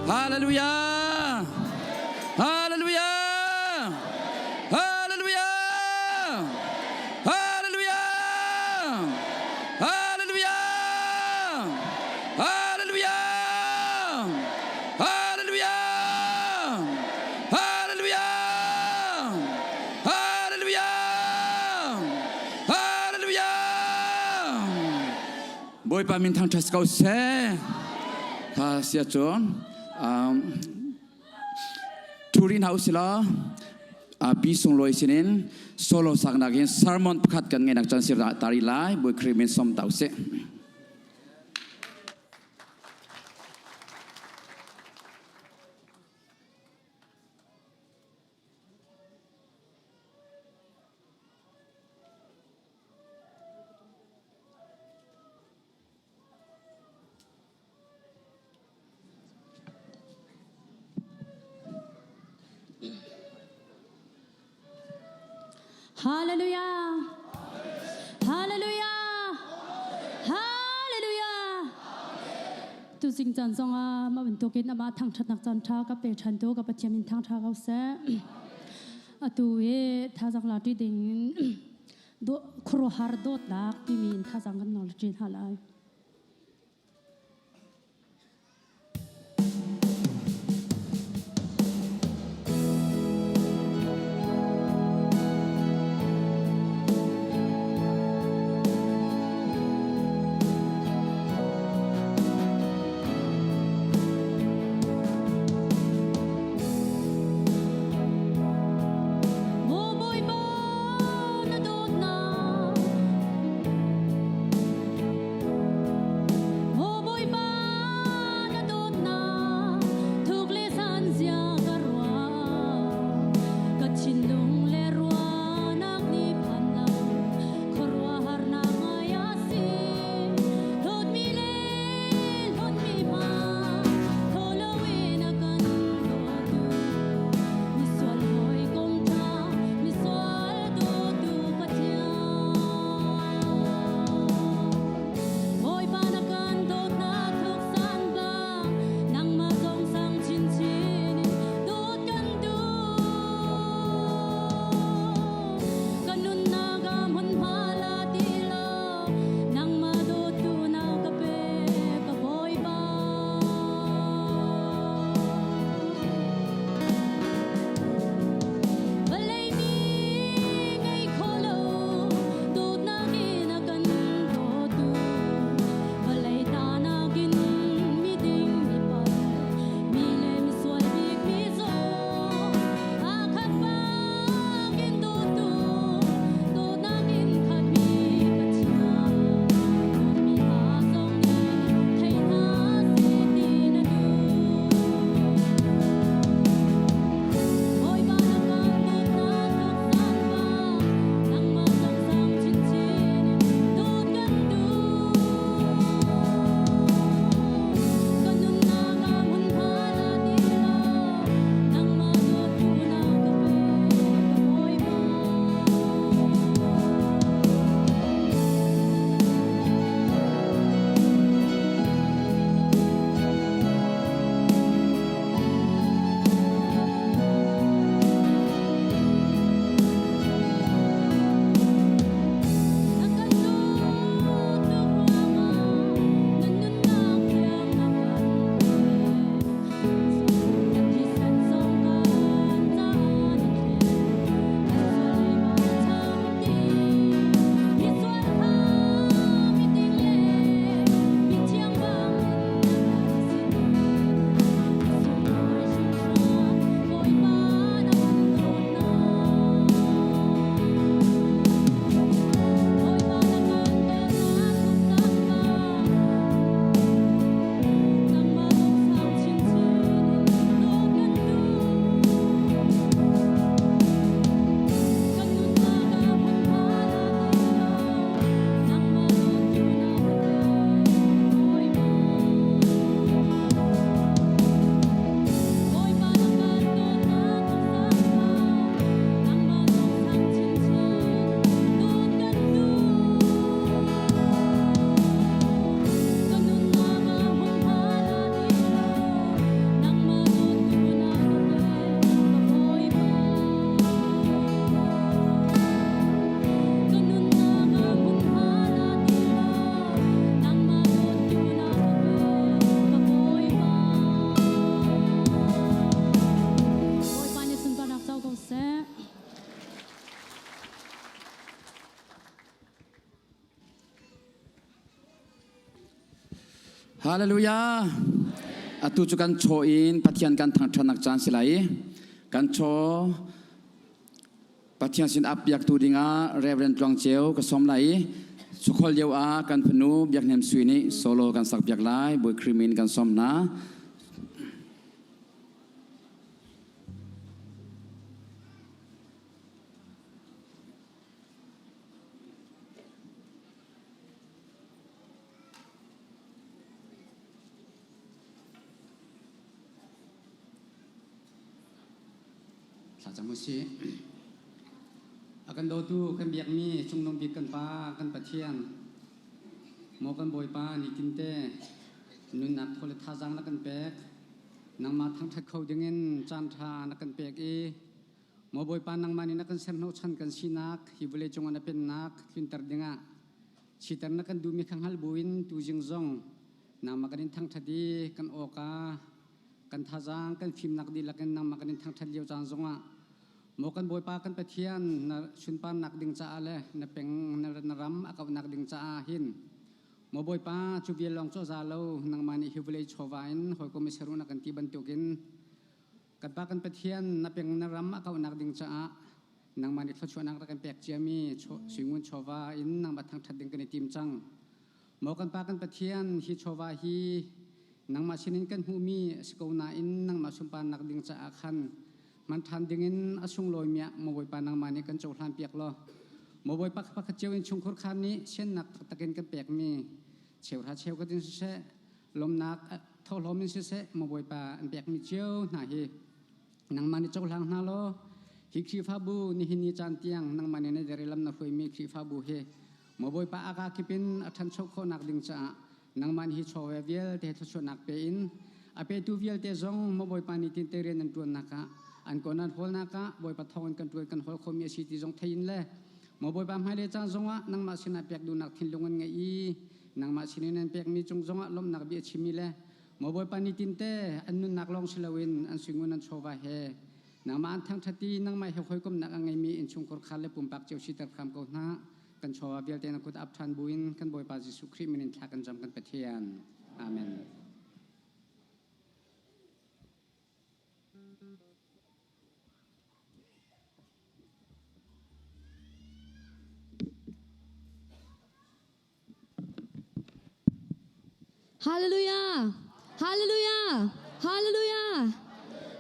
Hallelujah! Hallelujah! Hallelujah! Hallelujah! Hallelujah! Hallelujah! Hallelujah! Hallelujah! Hallelujah! Hallelujah! Bawipa min thangṭhat ko seh. Kha sia cun Turin house la pi sunglawi sinin solo saknak in sermon pakhat kan ngei nak chan sir tari lai Bawi Khrih min som tau seh. Hallelujah. Hallelujah. Hallelujah. Tu zing caan zongah mah bantukin amah thangṭhatnak caan ṭha ka pe ṭhan tu ka Pathian min thangṭha ko seh. Atu i thazang la ṭi ding in khuaruahhar dawtnak timi in thazang kan nawl ṭi hna lai. Maw Bawipa na dawtnak. Hallelujah. Atu cu kan chaw in Pathian kan thangṭhatnak caan si lai i kan chaw Pathian sin ap biaktu dingah Reverend Tluang Ceu ka sawm lai i sukhol lio ah kan fanu Biak Hnem Sui nih solo kan sak piak lai. Bawi Khrih min kan sawm hna. Thlacam usih. A kan dawtu kan biakmi cungnung bik kan Pa kan Pathian maw kan Bawipa nitin te nunnak thaw le thazaang na kan pek nangmah thangṭhat kho dingin caan ṭha na kan pek i Maw Bawipa nangmah nih na kan serhnawhchan kan sinak hi vawlei cungah na pennak tlunter dingah chiter na kan duhmi kha hngal buin tuzing zong nangmah kan in thangṭhat i kan awka kan thazaang kan fimnak dihlak in nangmah kan in thangṭhat lio caan zongah maw kan Bawipa kan Pathian na sunparnak ding caah le na peng na ram a kauhnak ding caah hin maw Bawipa cu vial lawng cu a za lo nangmah nih hi vawlei chawva in hawikom i ser u na kan ti bantukin Kan Pa kan Pathian na peng na ram a kauhnak ding caah nangmah nih thluachuahnak rak kan pek ciami suingun chawva in nangmah thangṭhat ding kan i tim cang. Maw kan Pa kan Pathian hi chawva hi nangmah sinin kan hmuhmi a si ko nain nangmah sunparnak ding caah khan hman ṭhan dingin a sunglawimi ah maw Bawipa nangmah nih kan cohlan piak law maw Bawipa pakhat cio in chungkhur khan nih siannak taktak in kan pekmi cheuhra cheukhat in siseh lawmnak thawhlawm in siseh maw Bawipa an pekmi cio hna hi nangmah nih cohlang hna law hi Khrihfabu nihin ni caan tiang nangmah nih na deri lam na hruaimi Khrihfabu hi maw Bawipa aka kip in a ṭhancho khawhnak ding caah nangmah nih hi chawve vialte thluachuahnak pe in a petu vialte zong maw Bawipa nih tinte rian an ṭuannak ah an kawn an hawlnak ah Bawipa thawng in kan ṭuan kan hawl khomi a si ti zong thei in le maw Bawipa hmailei caan zongah nangmah sinah pek duhnak thinlung an ngeih i nangmah sinin an pekmi cung zongah lawmhnak bia chimmi le maw Bawipa nitinte an nunnak lawng si loin an suingun an chawva he nangmah an thangṭhat i nangmah he hawikomhnak a ngeimi innchungkhar khar le pumpak cio siter hram ko hna. Kan chawva vialte na kut ap ṭhan buin kan Bawipa Jesuh Khrih min in thla kan cam kan Pathian. Amen. Hallelujah! Hallelujah! Hallelujah!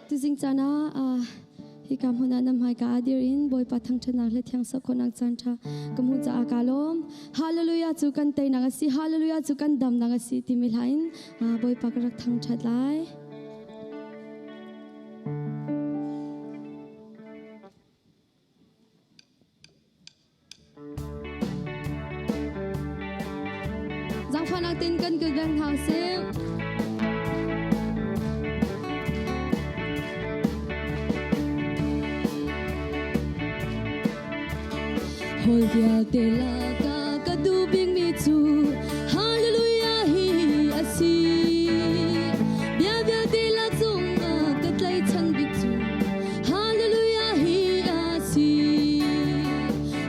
Tuzing caan ah hika hmun ah nan hmaika ah dir in Bawipa thangṭhatnak le thiang khawhnak caan ṭha ka hmuh caah kaa lawm. Hallelujah cu kan teinak a si. Hallelujah cu kan damnak a si timi hla in Bawipa ka rak thangṭhat lai. Zaangfahnak tein kan kut beng hna usih. Hol vialte lakah ka duh bikmi cu Hallelujah hi a si. Bia vialte lak zongah ka tlaichan bik cu Hallelujah hi a si.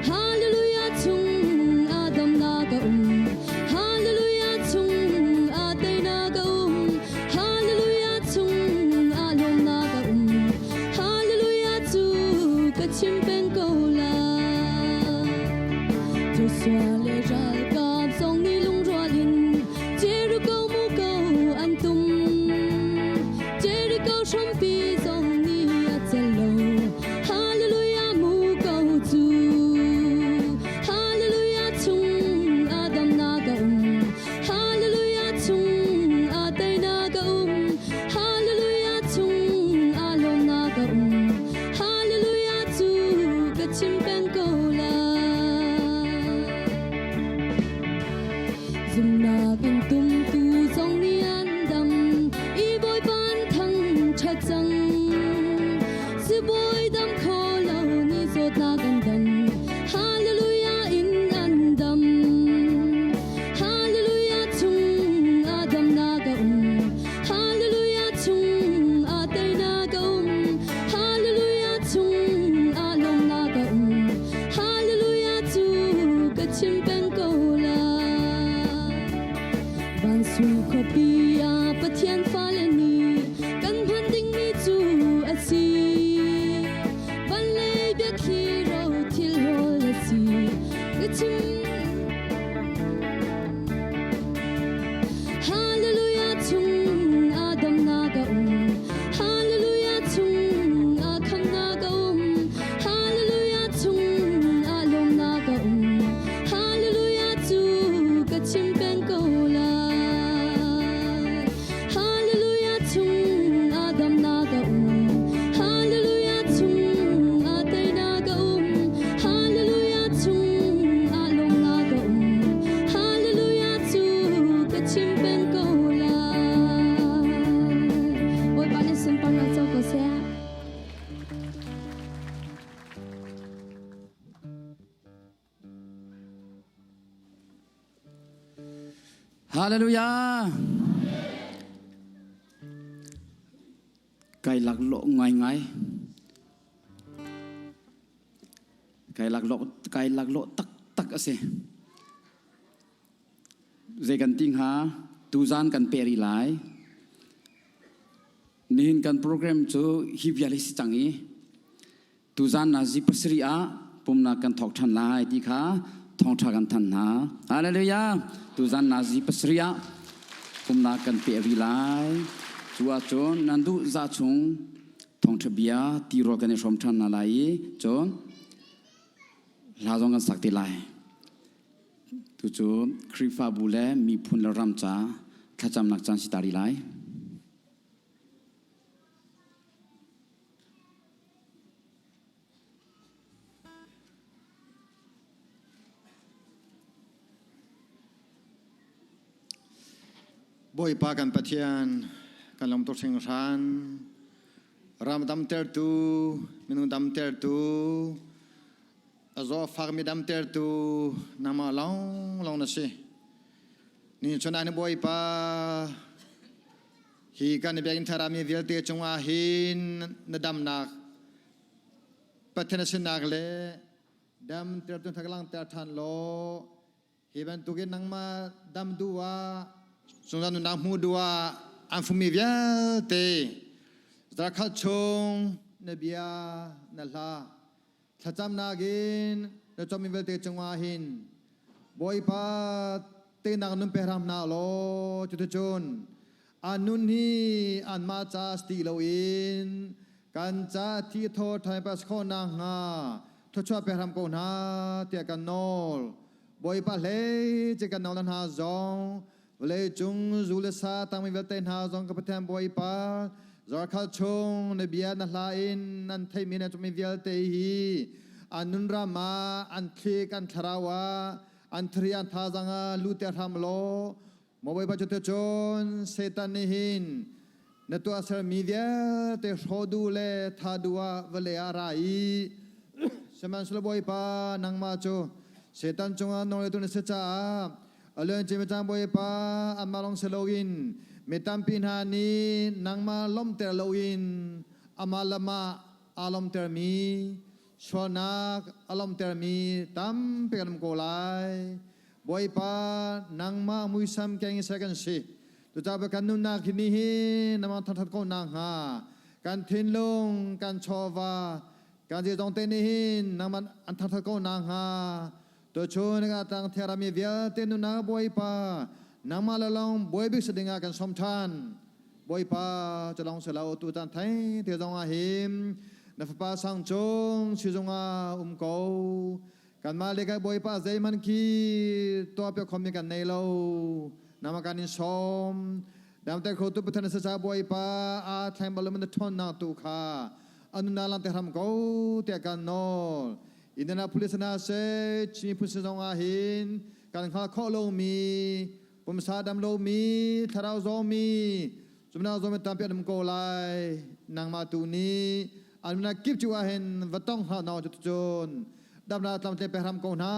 Hallelujah chung ah damnak a um. Hallelujah chung ah teinak a um. Hallelujah chung ah lawmnak a um. Hallelujah cu ka chim peng ko lai. Joshua le ralkap zong nih lungrual in Jericho muko an tum. Jericho hrampi zong nih a cel lo. Hallelujah mu ko cu. Hallelujah chung ah damnak a um. Hallelujah chung ah teinak a um. Hallelujah chung ah lawmnak a um. Hallelujah cu ka chim peng ko lai. Hallelujah! Kai laklawh ngaingai. Kai laklawh, kai laklawh taktak a si. Zei kan ti hnga? Tuzan kan pe rih lai. Nihin kan program cu hi vial hi si cang i tuzan nazi pasarih ah pumnak kan thawk ṭhan lai ti kha thawngṭha kan thanh hna. Hallelujah! Tuzan nazi pasarih ah pumnak kan peh rih lai. Cu ahcun nan duh za chung thawngṭha bia tirawl kan i hrawm ṭhan hna lai i cun hla zong kan sak te lai. Tucu Khrihfabu le miphun le ram ca thlacamnak caan si ta rih lai. Bawipa kan Pathian, kan lawm tuk hringhran. Ram damtertu, minung damtertu, a zaw fakmi damtertu nangmah lawnglawng na si. Ni chun ah na Bawipa hi kan biakinn tharami vialte cungah hin na damnak Pathian sinak le dam tertu thaklang ter than law hi bantukin nangmah dam duh ah zungzal nunnak hmu duh ah an fumi vialte zarkhat chung na bia na hla Thlacamnak in na cawmmi vialte cungah hin Bawipa teinak nun pe hram hna law cuticun an nun hi anmah ca si ti loin kan ca thi thaw ṭhai pas khawh nakhnga thluachuah pe hram ko hna tiah kan nawl. Bawipa hlei ci kan nawl hna zong vawleicung zu le sa tangmi vialte hna zong ka Pathian Bawipa zarkhal chung na bia na hla in nan theimi na cungmi vialte hi an nun ram ah an thlik an thlarau ah an thari an thazang ah luter hram law maw Bawipa cu cun Satan nih hin na tuahsermi vialte hrawh duh le tha duh ah vawlei ah ra i sihmanhsehlaw Bawipa nangmah cu Satan cungah nawlngeitu na si caah A luancia cang Bawipa anmah lawng si loin mi tampi hna nih nangmah lawmhter loin amah le mah aa lawmhtermi sualnak a lawmhtermi tampi kan um ko lai. Bawipa nangmah muisam keng in ser kan si. Cucaah kan nunnak hi ni hi nangmah thangṭhat ko nakhnga kan thinlung, kan chawva, kan zeizong te nih hin nangmah an thangṭhat ko nakhnga Tuchun ka tang thiarami vialte nunnak Bawipa nangmah le lawng bawi bik si dingah kan sawm ṭhan. Bawipa cu lawng si lo tu caan thei te zong ah hin na fapa sang cung sizung ah um ko. Kanmah le kai Bawipa zeihmanh khi tuah piak khomi kan nei lo. Nangmah kan in sawm. Damter khotu Pathian na si caah Bawipa aa thleng bal lomi na ṭhawnnak tu kha a nunnak langhter hram ko tiah kan nawl. Indianapolis hna seh Chin miphun sin zong ah hin kan hngalh khawh lomi pumsa dam lomi thlarau zawmi cumnak zawmi tampi an um ko lai nangmah tu nih an umnak kip cu ah hin va tong hlah naw cu cun damnak tlamtling pe hram ko hna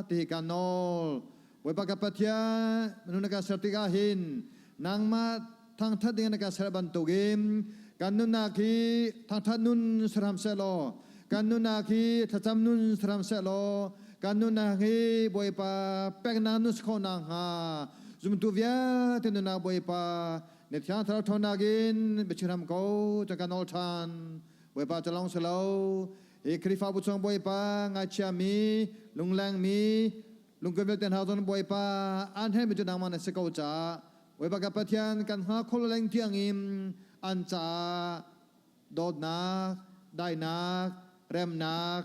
ti hi kan nawl Bawipa ka Pathian minung na kan ser tikah hin nangmah thangthat ding na kan ser bantukin kan nunnak hi thangthat nun ser hram sehlaw kan nunnak hi thlacam nun ser hram sehlaw kan nunnak hi Bawipa peknak nun si khawh nakhnga zumtu vialte nunnak Bawipa na thiang thlarau ṭhawnnak in biachim hram ko cun kan nawl ṭhan Bawipa cu lawng si lo hi Khrihfabu chung Bawipa ngaichiami lunglengmi Lungkua vialte hna zong Bawipa aan herhmi cu nangmah na si ko caah Bawipa ka Pathian kan hnga kho leng tiangin an caah dawtnak, dainak, remnak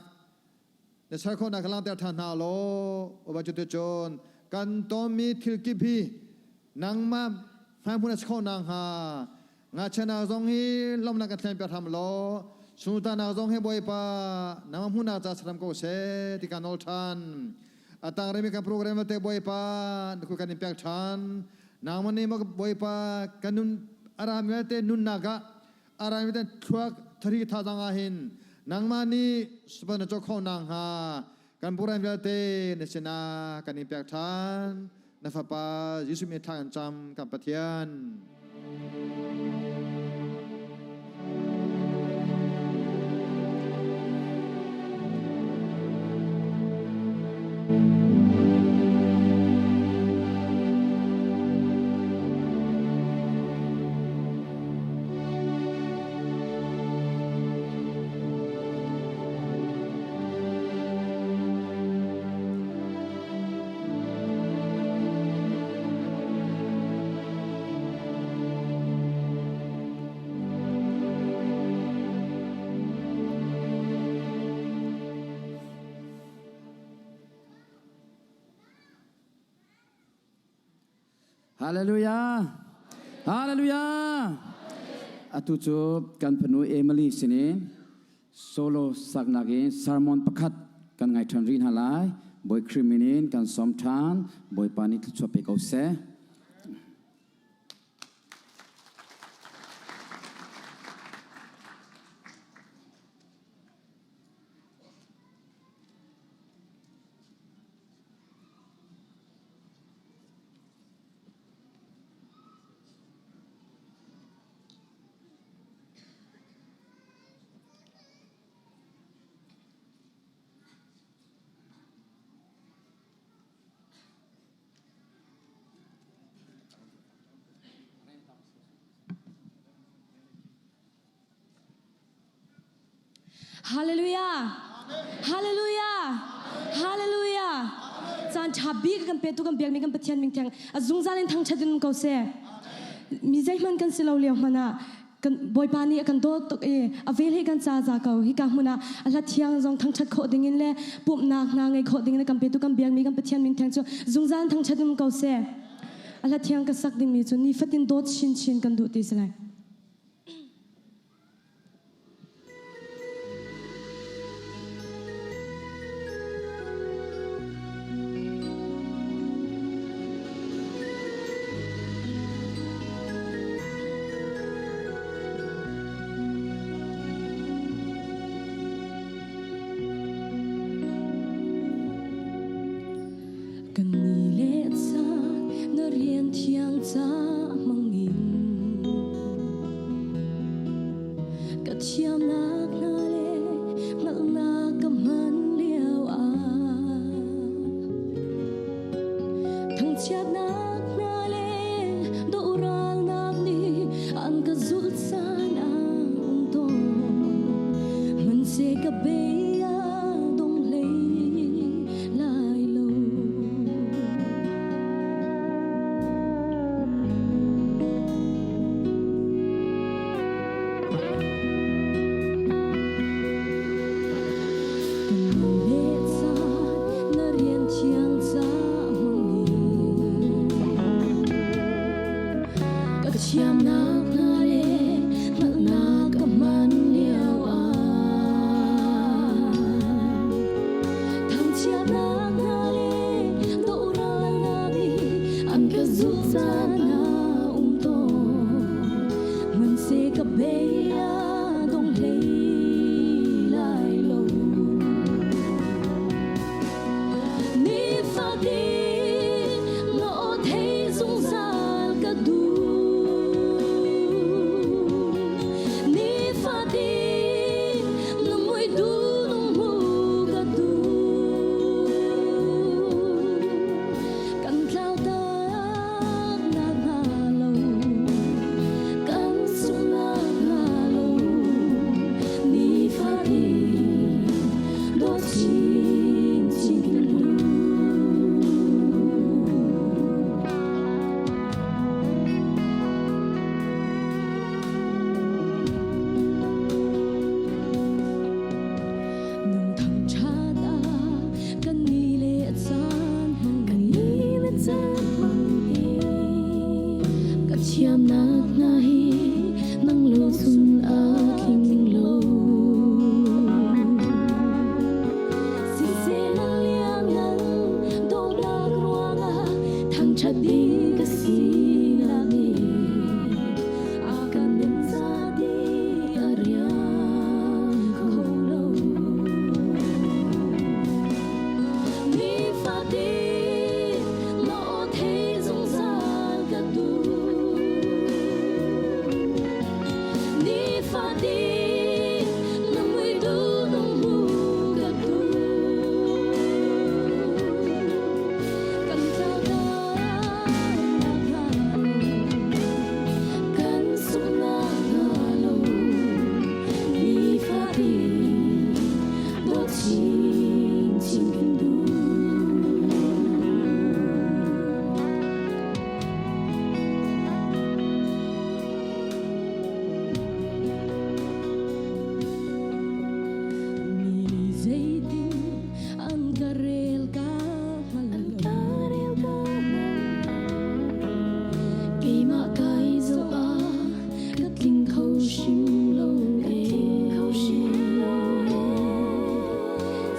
na ser khawhnak langhter ṭhan hna law Bawipa cuticun kan tonmi thil kip hi nangmah hmaihmun a si khawh nakhnga Ngakchianak zong hi lawmhnak kan thlen piak hram law sultanak zong hi Bawipa nangmah hmuhnak ca saram ko seh ti kan nawl ṭhan. A tang rimi kan program vialte Bawipa na kut kan in pek ṭhan. Nangmah nih maw Bawipa kan nun a rami vialte nunnak ah a rami vialte thluak thari thazaang ah hin nangmah nih super na cawk khawh nakhnga kan program vialte na sinah kan in pek ṭhan. Na Fapa Jesuh min thla kan cam kan Pathian. Hallelujah. Hallelujah. Atu cu kan fanu Emily sinin solo saknak in sermon pakhat kan ngai ṭhan rih hna lai. Bawi Khrih min in kan sawm ṭhan. Bawipa nih thluachuah pe ko seh. Hallelujah. Hallelujah. Hallelujah. Caan ṭha bik kan petu kan biakmi kan Pathian min theng a zungzal in thangṭhat in um ko seh. Mi zeihmanh kan si lo lio hmanh ah kan Bawipa nih a kan dawt tuk i a vel hi kan ca za ko. Hika hmun ah a hla thiang zong thangṭhat khawh ding in le pumhnak hna ngei khawh ding in kan petu kan biakmi kan Pathian min theng cu zungzal in thangṭhat in um ko seh. A hla thiang ka sak dingmi cu nifatin dawt chinchin kan duh ti si lai. Kan ni le caan na rian thiang ca hmangin ka thiamnak hna le hngalhnak ka hman lio ah thangchiatnak hna le dohralnak nih an ka zulh caan ah um tawn hmanhseh ka bei a dong hlei lai lo. Kan le caan na rian thiang ca hmangin ka thiamnak hna le hngalhnak ka hman lio ah thangchiatnak hna le dohralnak nih an ka zulh caan ah um tawn hmanhseh ka bei a dong hlei lai lo. Nifatin na aw thei zungzal ka duh. Nifatin na mui duh hmu ka duh. Kan tlau tak nak hnga lo, kan sungh nak hnga lo. Nifatin dawt chinchin kan duh. Nang thangṭhat ah kan ni le caan kan ni le caan hmang ka thiamnak hna hi nang lo cun a tling lo. Siseh na liangngan dawtnak ruangah thangṭhat ding ka sinak nih a kan nem zati a riang kho lo. Nifatin na aw thei Chinchin kan duh. Mi nih zeitin an ka rel ka hngal lo. Keimah kai zoh ah ka tling kho hrim lo e.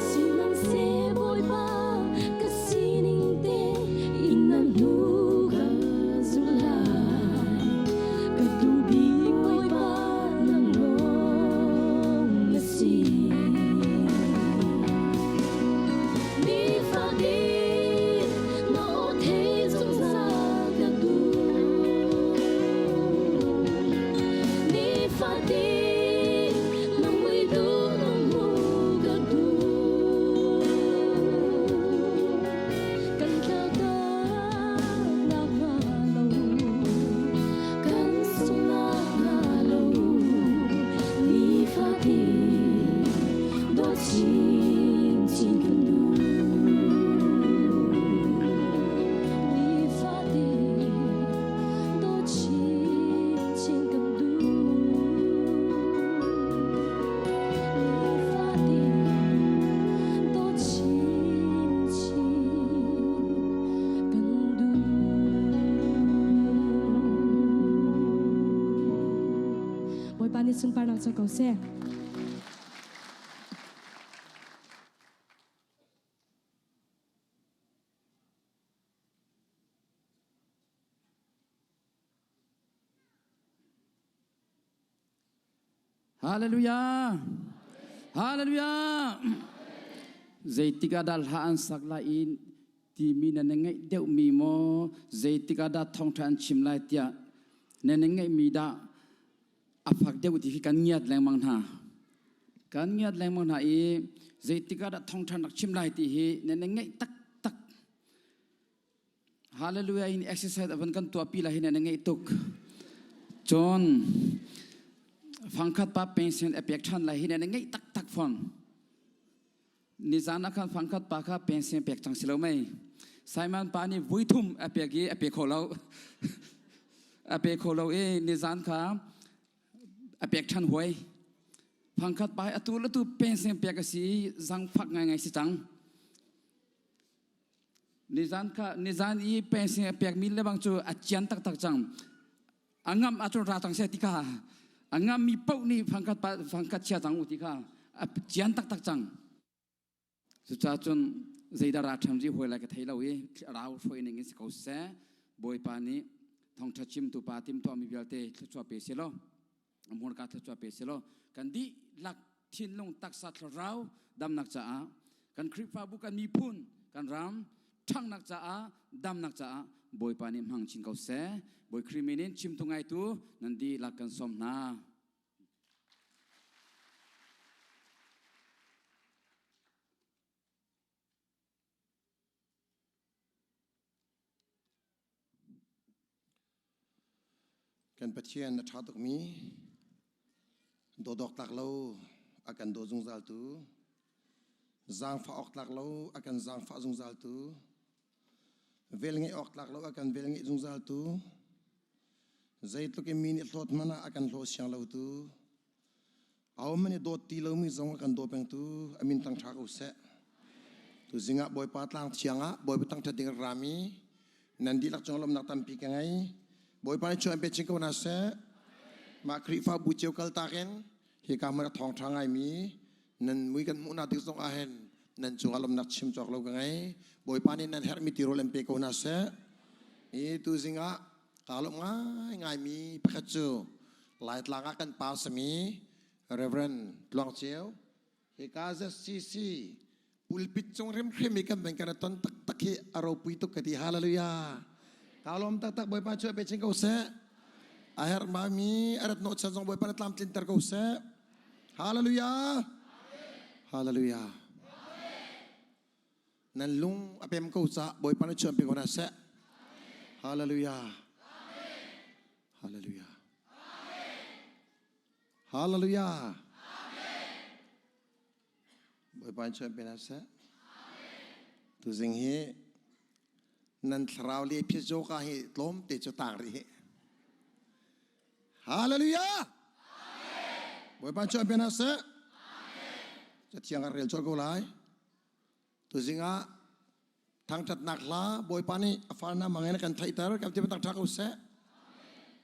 Sihmanhseh Bawipa ka sining te in na hnu ka zulh lai. Ka duh bik Bawipa nang lawng na si. Nifatin na aw thei zungzal ka duh. Nifatin na mui duh na hmuh ka duh. Kan tlautak nak hnga lo, kan sungnak hnga lo. Nifatin dawt chinchin kan duh. Nifatin dawt chinchin kan duh. Nifatin dawt chinchin kan duh. Bawipa nih sunparnak co ko seh. Hallelujah. Hallelujah. Zeitik ah dah hla an sak lai i timi na ngeih deuhmi maw zeitik ah dah thawngṭha an chim lai tiah na ngeihmi dah a fak deuh ti khi kan ngiat lengmang hna. Kan ngiat lengmang hna i zeitik ah dah thawngṭha rak chim lai ti hi na ngeih taktak. Hallelujah in exercise avan kan tuahpi lai hi na ngeih tuk. Cun fangkhat pa pension a pek ṭhan lai hi na ngeih taktak fawn. Nizan ah khan fangkhat pa kha pension pek cang si lo mei. Simon pa nih vui thum a pek i a pe kho lo. A pe kho lo i nizan kha a pek ṭhan huai. Fangkhat pa hi atu le tu pension pek a si i zangfak ngaingai si cang. Nizan kha nizan i pension a pekmi lebang cu a cian taktak cang. A ngam ahcun ra cang seh ti kha a ngammi paoh nih fangkhat pa fangkhat chia cang u ti kha a cian taktak cang. Cucaah cun zeidah ra ṭhan rih hawi lai ka thei lo i rau hruai ning in si ko seh. Bawipa nih thawngṭha chimtu pa timtuahmi vialte thluachuah pe seh law hmurka thluachuah pe seh law kan dihlak thinlung taksa thlarau damnak caah kan Khrihfabu kan miphun kan ram ṭhanghnak caah damnak caah Bawipa nih hmang chin ko seh. Bawi Khrih min in chimtu ngaitu nan dihlak kan sawm hna. Kan Pathian a ṭha tukmi, dawdawk tlak lo a kan daw zungzaltu, zaangfah awk tlak lo a kan zaangfah zungzaltu, velngeih awk tlak lo a kan velngeih zungzaltu, zeitluk in mi nih hlawt hmanh ah a kan hlaw siang lotu, Ahohmanh i dawt ti lomi zong a kan daw pengtu a min tang ṭha ko seh. Tuzing ah Bawipa tlang thiang ah Bawipa thangṭhat ding rami nan dihlak cung lawmhnak tampi ka ngei. Bawipa nih chuan pe chin ko hna seh. Mah Khrihfabu cio kaltak in hika hmun a thawngṭha ngaimi nan mui kan hmuh hna tik zong ah hin nan cungah lawmhnak chim cawk lo ka ngei. Bawipa nih nan herhmi tirawl in pe ko hna seh. I tuzing ah kaa lawmh ngaingaimi pakhat cu Laitlang ah kan pa sami Reverend Tluang Ceu hika ZCC pulpit cung hrimhrim i kan van kan ton taktak hi a ropui tuk ka ti. Hallelujah. Ka lawm taktak. Bawipa cu pe chin ko seh. A herh mi a rat hnawh chan zong Bawipa na tlamtlinter ko seh. Hallelujah. Hallelujah. Nan lung a pem ko ca Bawipa na chuan pe ko na seh. Hallelujah. Hallelujah. Hallelujah. Bawipa in chuan pe hna seh. Tuzing hi nan thlarau le phiat joka hi tlawm te cu tang rih hi. Hallelujah! Bawipa in chuan pe hna seh. Cathiang kan rel colh ko lai. Tuzing ah thangṭhatnak hla Bawipa nih a farna mangin a kan theihter kan ti tak ṭha ko seh.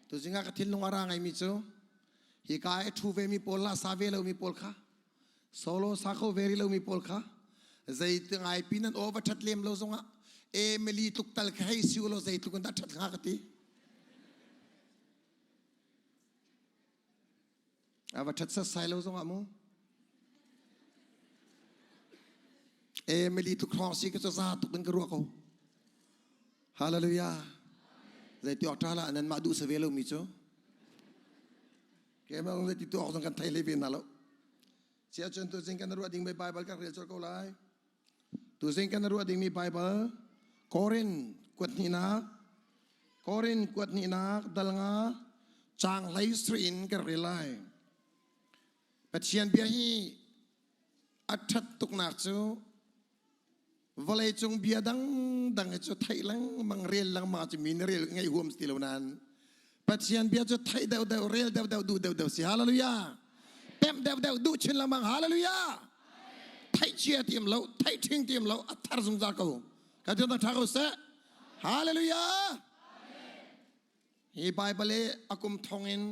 Tuzing ah ka thinlung a ra ngaimi cu hika i ṭhu ve mi pawl la sa ve lomi pawl kha solo sa kho ve rih lomi pawl kha zei ngai pi nan aw va ṭhat lem lo zongah Emily tluk tal kha hei si ulaw zeitluk in dah ṭhat hnga ka ti. A va ṭhat setsai lo zongah mu. Emily tluk hrawng si ka cu za tuk in ka ruah ko. Hallelujah. Zei ti awk ṭha lah nan mah duh sa ve lomi cu. Keimah zong zei ti tuah awk zong kan thei hlei ve hna lo. Sia cun tuzing kan ruah ding mi Bible kan rel colh ko lai. Tuzing kan ruah ding mi Bible Korin kuat hnihnak Korin kuat hnihnak dal nga caang hlei sri in kan rel lai. Pathian bia hi a ṭhat tuknak cu vawleicung bia dangdang hi cu theih lengmang rel lengmang cu mi nih rel ngaih huam ti lo nain Pathian bia cu theih deuhdeuh rel deuhdeuh duh deuhdeuh si hallelujah pemh deuhdeuh duh chin lengmang hallelujah theih chia tim lo theih ṭhing tim lo a thar zungzal ko ka ti ṭha ko seh hallelujah hi Bible i a kum thong in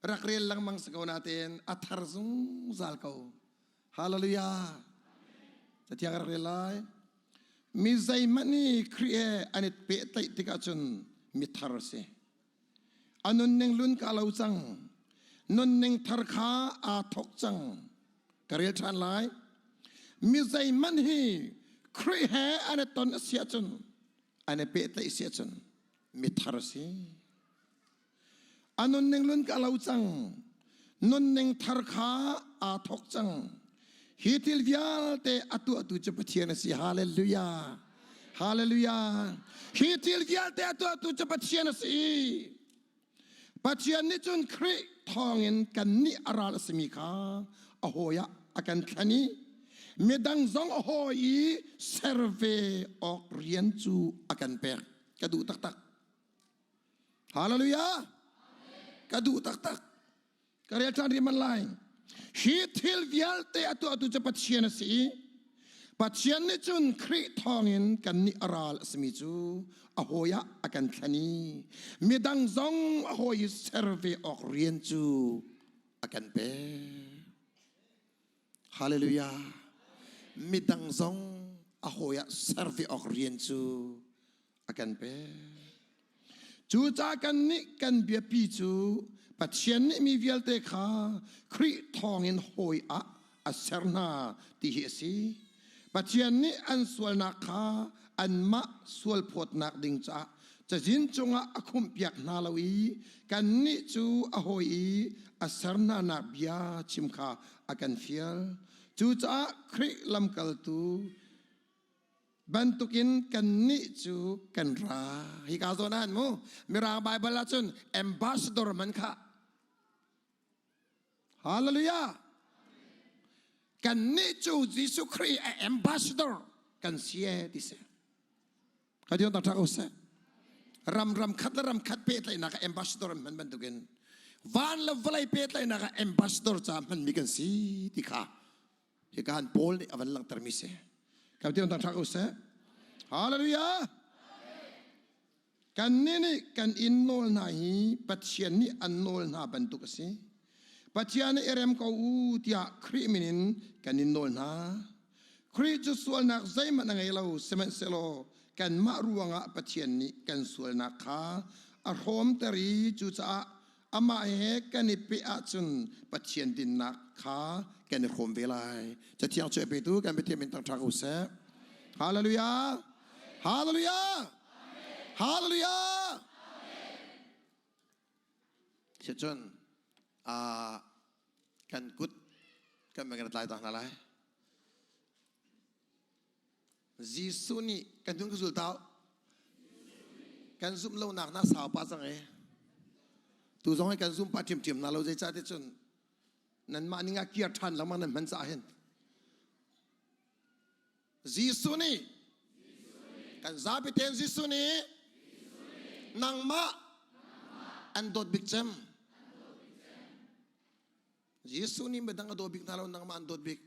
rak rel lengmang si ko nain a thar zungzal ko. Hallelujah. Cathiang rak rel lai. Mi zeihmanh nih Khrih he an i pehtlaih tikah cun mi thar a si. A nunning lun ka lo cang. Nunning thar kha aa thawk cang. Ka rel ṭhan lai. Mi zeihmanh hi Khrih he an i ton a si ahcun an i pehtlaih si ahcun mi thar a si. A nunning lun ka lo cang. Nunning thar kha aa thawk cang. Hi thil vialte a tuahtu cu Pathian a si. Hallelujah. Hallelujah. Hi thil vialte a tuahtu cu Pathian a si. Pathian nih cun Khrih thawngin kannih a ral a simi kha a hawi ah a kan thlen i midang zong a hawi i ser ve awk rian cu a kan pek. Ka duh taktak. Hallelujah. Ka duh taktak. Ka rel ṭhan rih man lai. Hi thil vialte a tuahtu cu Pathian a si i Pathian nih cun Khrih thawngin kannih a ral a simi cu a hawi ah a kan thlen i midang zong a hawi i ser ve awk rian cu a kan pek. Hallelujah. Midang zong a hawi ah ser ve awk rian cu a kan pek. Cucaah kannih kan biapi cu Pathian nih mi vialte kha Khrih thawngin hawi ah a ser hna ti hi a si. Pathian nih an sualnak kha anmah sualphawtnak ding caah cazin cungah a khumhpiak hna lo i kannih cu a hawi i a ser hnanak bia chim kha a kan fial. Cucaah Khrih lamkaltu bantukin kannih cu kan ra. Hika zawn ah mu Mirang Bible ahcun ambassador man kha. Hallelujah. Kannih cu Jesuh Khrih a ambassador kan si e ti si. Ka dion tak ko seh. Ram ram khat le ram khat pehtlaihnak ah ambassador an hman bantukin van le vawlei pehtlaihnak ah ambassador ca hmanmi kan si ti kha Hika han Paul nih a van langhtermi si. Kan ti tang ko seh. Hallelujah. Kannih nih kan in nawl hna hi Pathian nih an nawl hna bantuk a si. Pathian nih i rem ko u tiah Khrih min in kan in nawl hna. Khrih cu sualnak zeihmanh a ngei lo, sihmanhsehlaw kanmah ruangah Pathian nih kan sualnak kha a hrawmter i cucaah Amah he kan i peh ahcun Pathian dinnak kha kan i hrawm ve lai. Cathiang cu a petu kan Pathian min thangṭha ko seh. Hallelujah! Hallelujah! Hallelujah! Cun kan kut kan kan tlai ta hna lai. Jesuh nih kan hnung ka zul tau. Kan zumh lonak na sau pa cang e. Tu zong hi kan zum pa ṭhiamṭhiam na lo zeicah ti cun nanmah ning ah kir ṭhan lengmang nan hman caah hin. Jesuh nih kan zapi tein Jesuh nih nangmah an dawt bik cem. Jesuh nih midang a daw bik hna lo nangmah an dawt bik.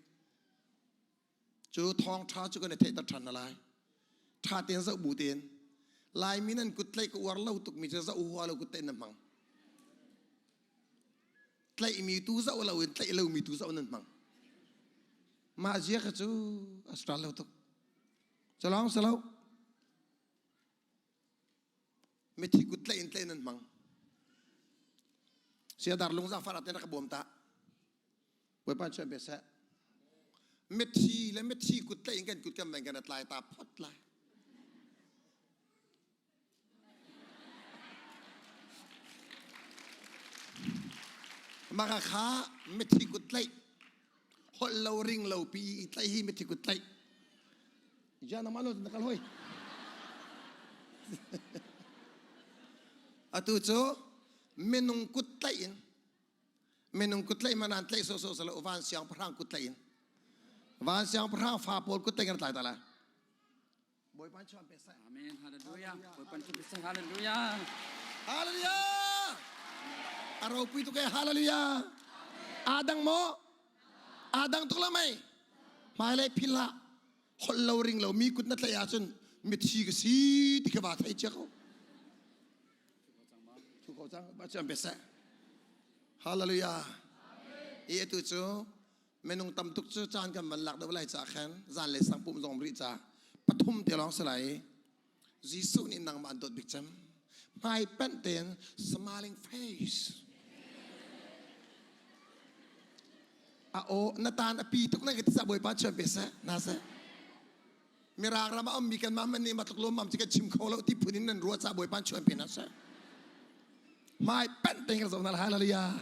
Cu thawngṭha cu kan i theihter ṭhan hna lai. Ṭha tein zoh bu tein Laimi nan kut tlaih ka uar lo tukmi cu zoh hua lo kut tlaih na hmang. Tlaihmi tu zoh lo in tlaih lomi tu zoh nan hmang. Mah zia kha cu a stral lo tuk. Calong salo. Mithi kut tlaih in tlaih nan hmang. Siadar lungza farat in rak ka bawm ta. Bawipa chuan pe seh. Mithi le mithi kut tlaih in kan kut kan meng kan tlai ta phot lai. Maka kha mithi kut tlaih holh lo ring lo pi i tlaih hi mithi kut tlaih. Ja na malo na kal hoi. Atu cu minung kut tlaih in minung kut tlaih man an tlaih sawsawh salo van siangpahrang kut tlaih in van siangpahrang fa pawl kut tlaih kan tlai ta lai Bawipa chuan pe sai Amen hallelujah Bawipa chuan pe sai hallelujah Hallelujah a ropui tuk e hallelujah adang mo adang tuk la mei hmailei phil hlah holh lo ring lo mi kut na tlaih ahcun mithi ka si ti kha va thei cia ko Thu ko cang ba chuan pe seh. Hallelujah. I atu cu minung tam tuk cu caan kan van lak deuh lai ca khan zan le sang pum zong rih ca pathum te lawng si lai. Jesuh nih nangmah an dawt bik cem. Hmai panh tein smiling face. A aw na tan a pi tuk na ka ti sa Bawipa chuan pe seh na seh. Mirang ram ah ummi kanmah man nih matluk lawmmam cu kan chim kho lo ti phun in nan ruah ca Bawipa chuan pe hna seh. Hmai panh te kan zoh hna hallelujah.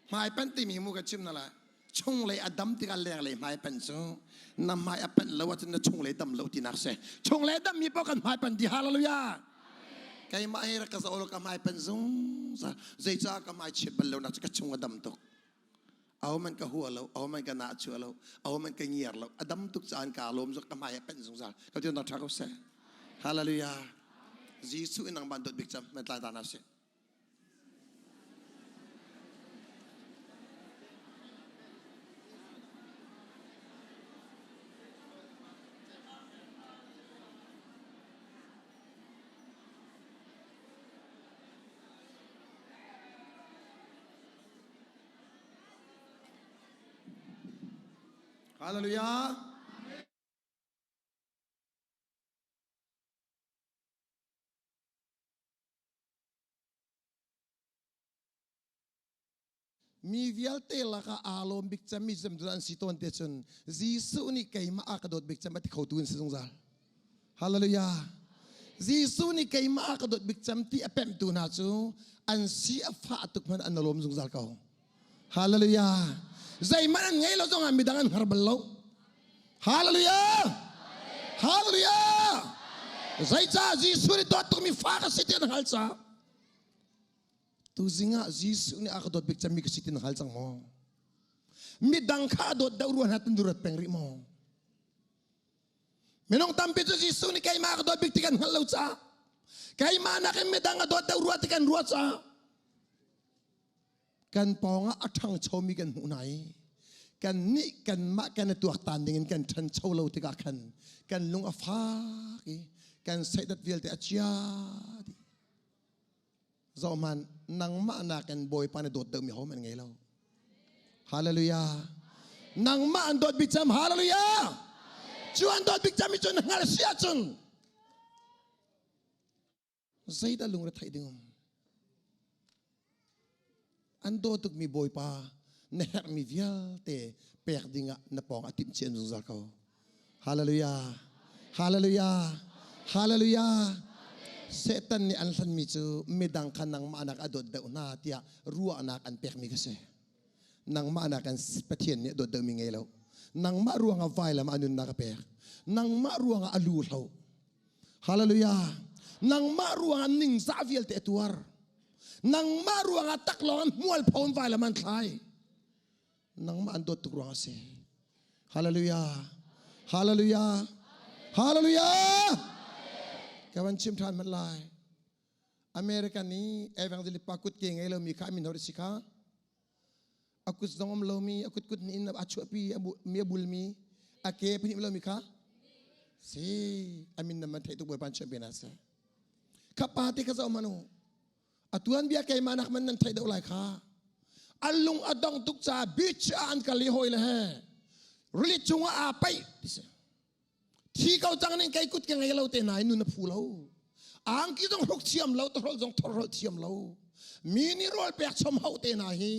Hmai panh timi mu ka chim na la. Chunglei a dam tikah lenglei hmai panh cu na hmai a panh lo ahcun na chunglei dam lo tinak si. Chunglei dam mi paoh kan hmai panh di hallelujah. Keimah hi rak ka zoh lo ka hmai panh zungzal. Zeicah ka hmai chiat bal lo nak cu ka chung a dam tuk. Ahohmanh ka hua lo, ahohmanh ka nah chuah lo, ahohmanh ka ngiar lo. A dam tuk caan kaa lawm zok ka hmai ah penh zungzal. Ka ti ṭha ko seh. Hallelujah. Jesuh in nang ban dawt bik cam, nan tlai ta na si. Hallelujah. Mi vialte lakah aa lawm bik cem mi cem cu an si tawn te cun Jesuh nih keimah a ka dawt bik cem a ti khotu in si zungzal. Hallelujah. Jesuh nih keimah a ka dawt bik cem ti a pemhtu hna cu an si a fah tuk hmanh an lawm zungzal ko. Hallelujah. Zeihmanh an ngei lo zongah midang an hngar bal lo. Hallelujah. Hallelujah. Zeicah Jesuh nih dawt tukmi fa ka si ti an hngal caah tuzing ah Jesuh nih a ka dawt bik cemmi ka si ti na hngal cang maw? Midang kha a dawt deuh ruan ha tan durat peng rih maw? Minung tampi cu Jesuh nih keimah ka dawt bik ti kan hngalh lo caah keimah nakin midang a dawt deuh rua ti kan ruah caah kan pawngah a ṭhangchomi kan hmuh hna i kan nih kanmah kan i tuaktan dingin kan ṭhancho lo tikah khan kan lung a fak i kan seidat vialte a chia dih. Zohhmanh, nangmah nakin Bawipa nih dawt deuhmi hohmanh ngei lo. Hallelujah. Nangmah an dawt bik cem. Hallelujah. Cu an dawt bik cem cu na hngalh si ahcun zeidah lungre theih ding um? An daw tukmi Bawipa na herhmi vialte pek dingah na pawng a timh cian zungzal ko. Hallelujah. Hallelujah. Hallelujah. Satan nih an hlanmi cu midang kha nangmah nak a dawt deuh hna tiah ruahnak an pekmi kha si. Nangmah nak an Pathian nih a dawt deuhmi ngei lo. Nangmah ruangah vailam ah nunnak a pek. Nangmah ruangah a lu hlo. Hallelujah. Nangmah ruangah ningzah vialte a tuar. Nangmah ruangah taklawng an hmualpho an vailam an thlai. Nangmah an dawt tuk ruangah a si. Hallelujah. Hallelujah. Hallelujah. Ka van chim ṭhan hmanh lai. American nih evangelist pa kut ke ngei lomi kha min hor si kha. A kut zong um lomi, a kut kut in a chuahpi mi a bulmi, a ke phnih lomi kha. Si, a min nan man theih tuk Bawipa chuah pe na seh. Kha pa te kha zoh manu. A tuan bia keimah nak man nan theih deuh lai kha. An lung a dong tuk caah beach ah an kal i hawi le he rili cungah aa paih ti si. Thi ko cang ning kei kut ka ngei lo te nain nun a phu lo. Angki zong hruk thiam lo, tawhrolh zong thorhrolh thiam lo. Mi nih rawl pek chom hau te hna hi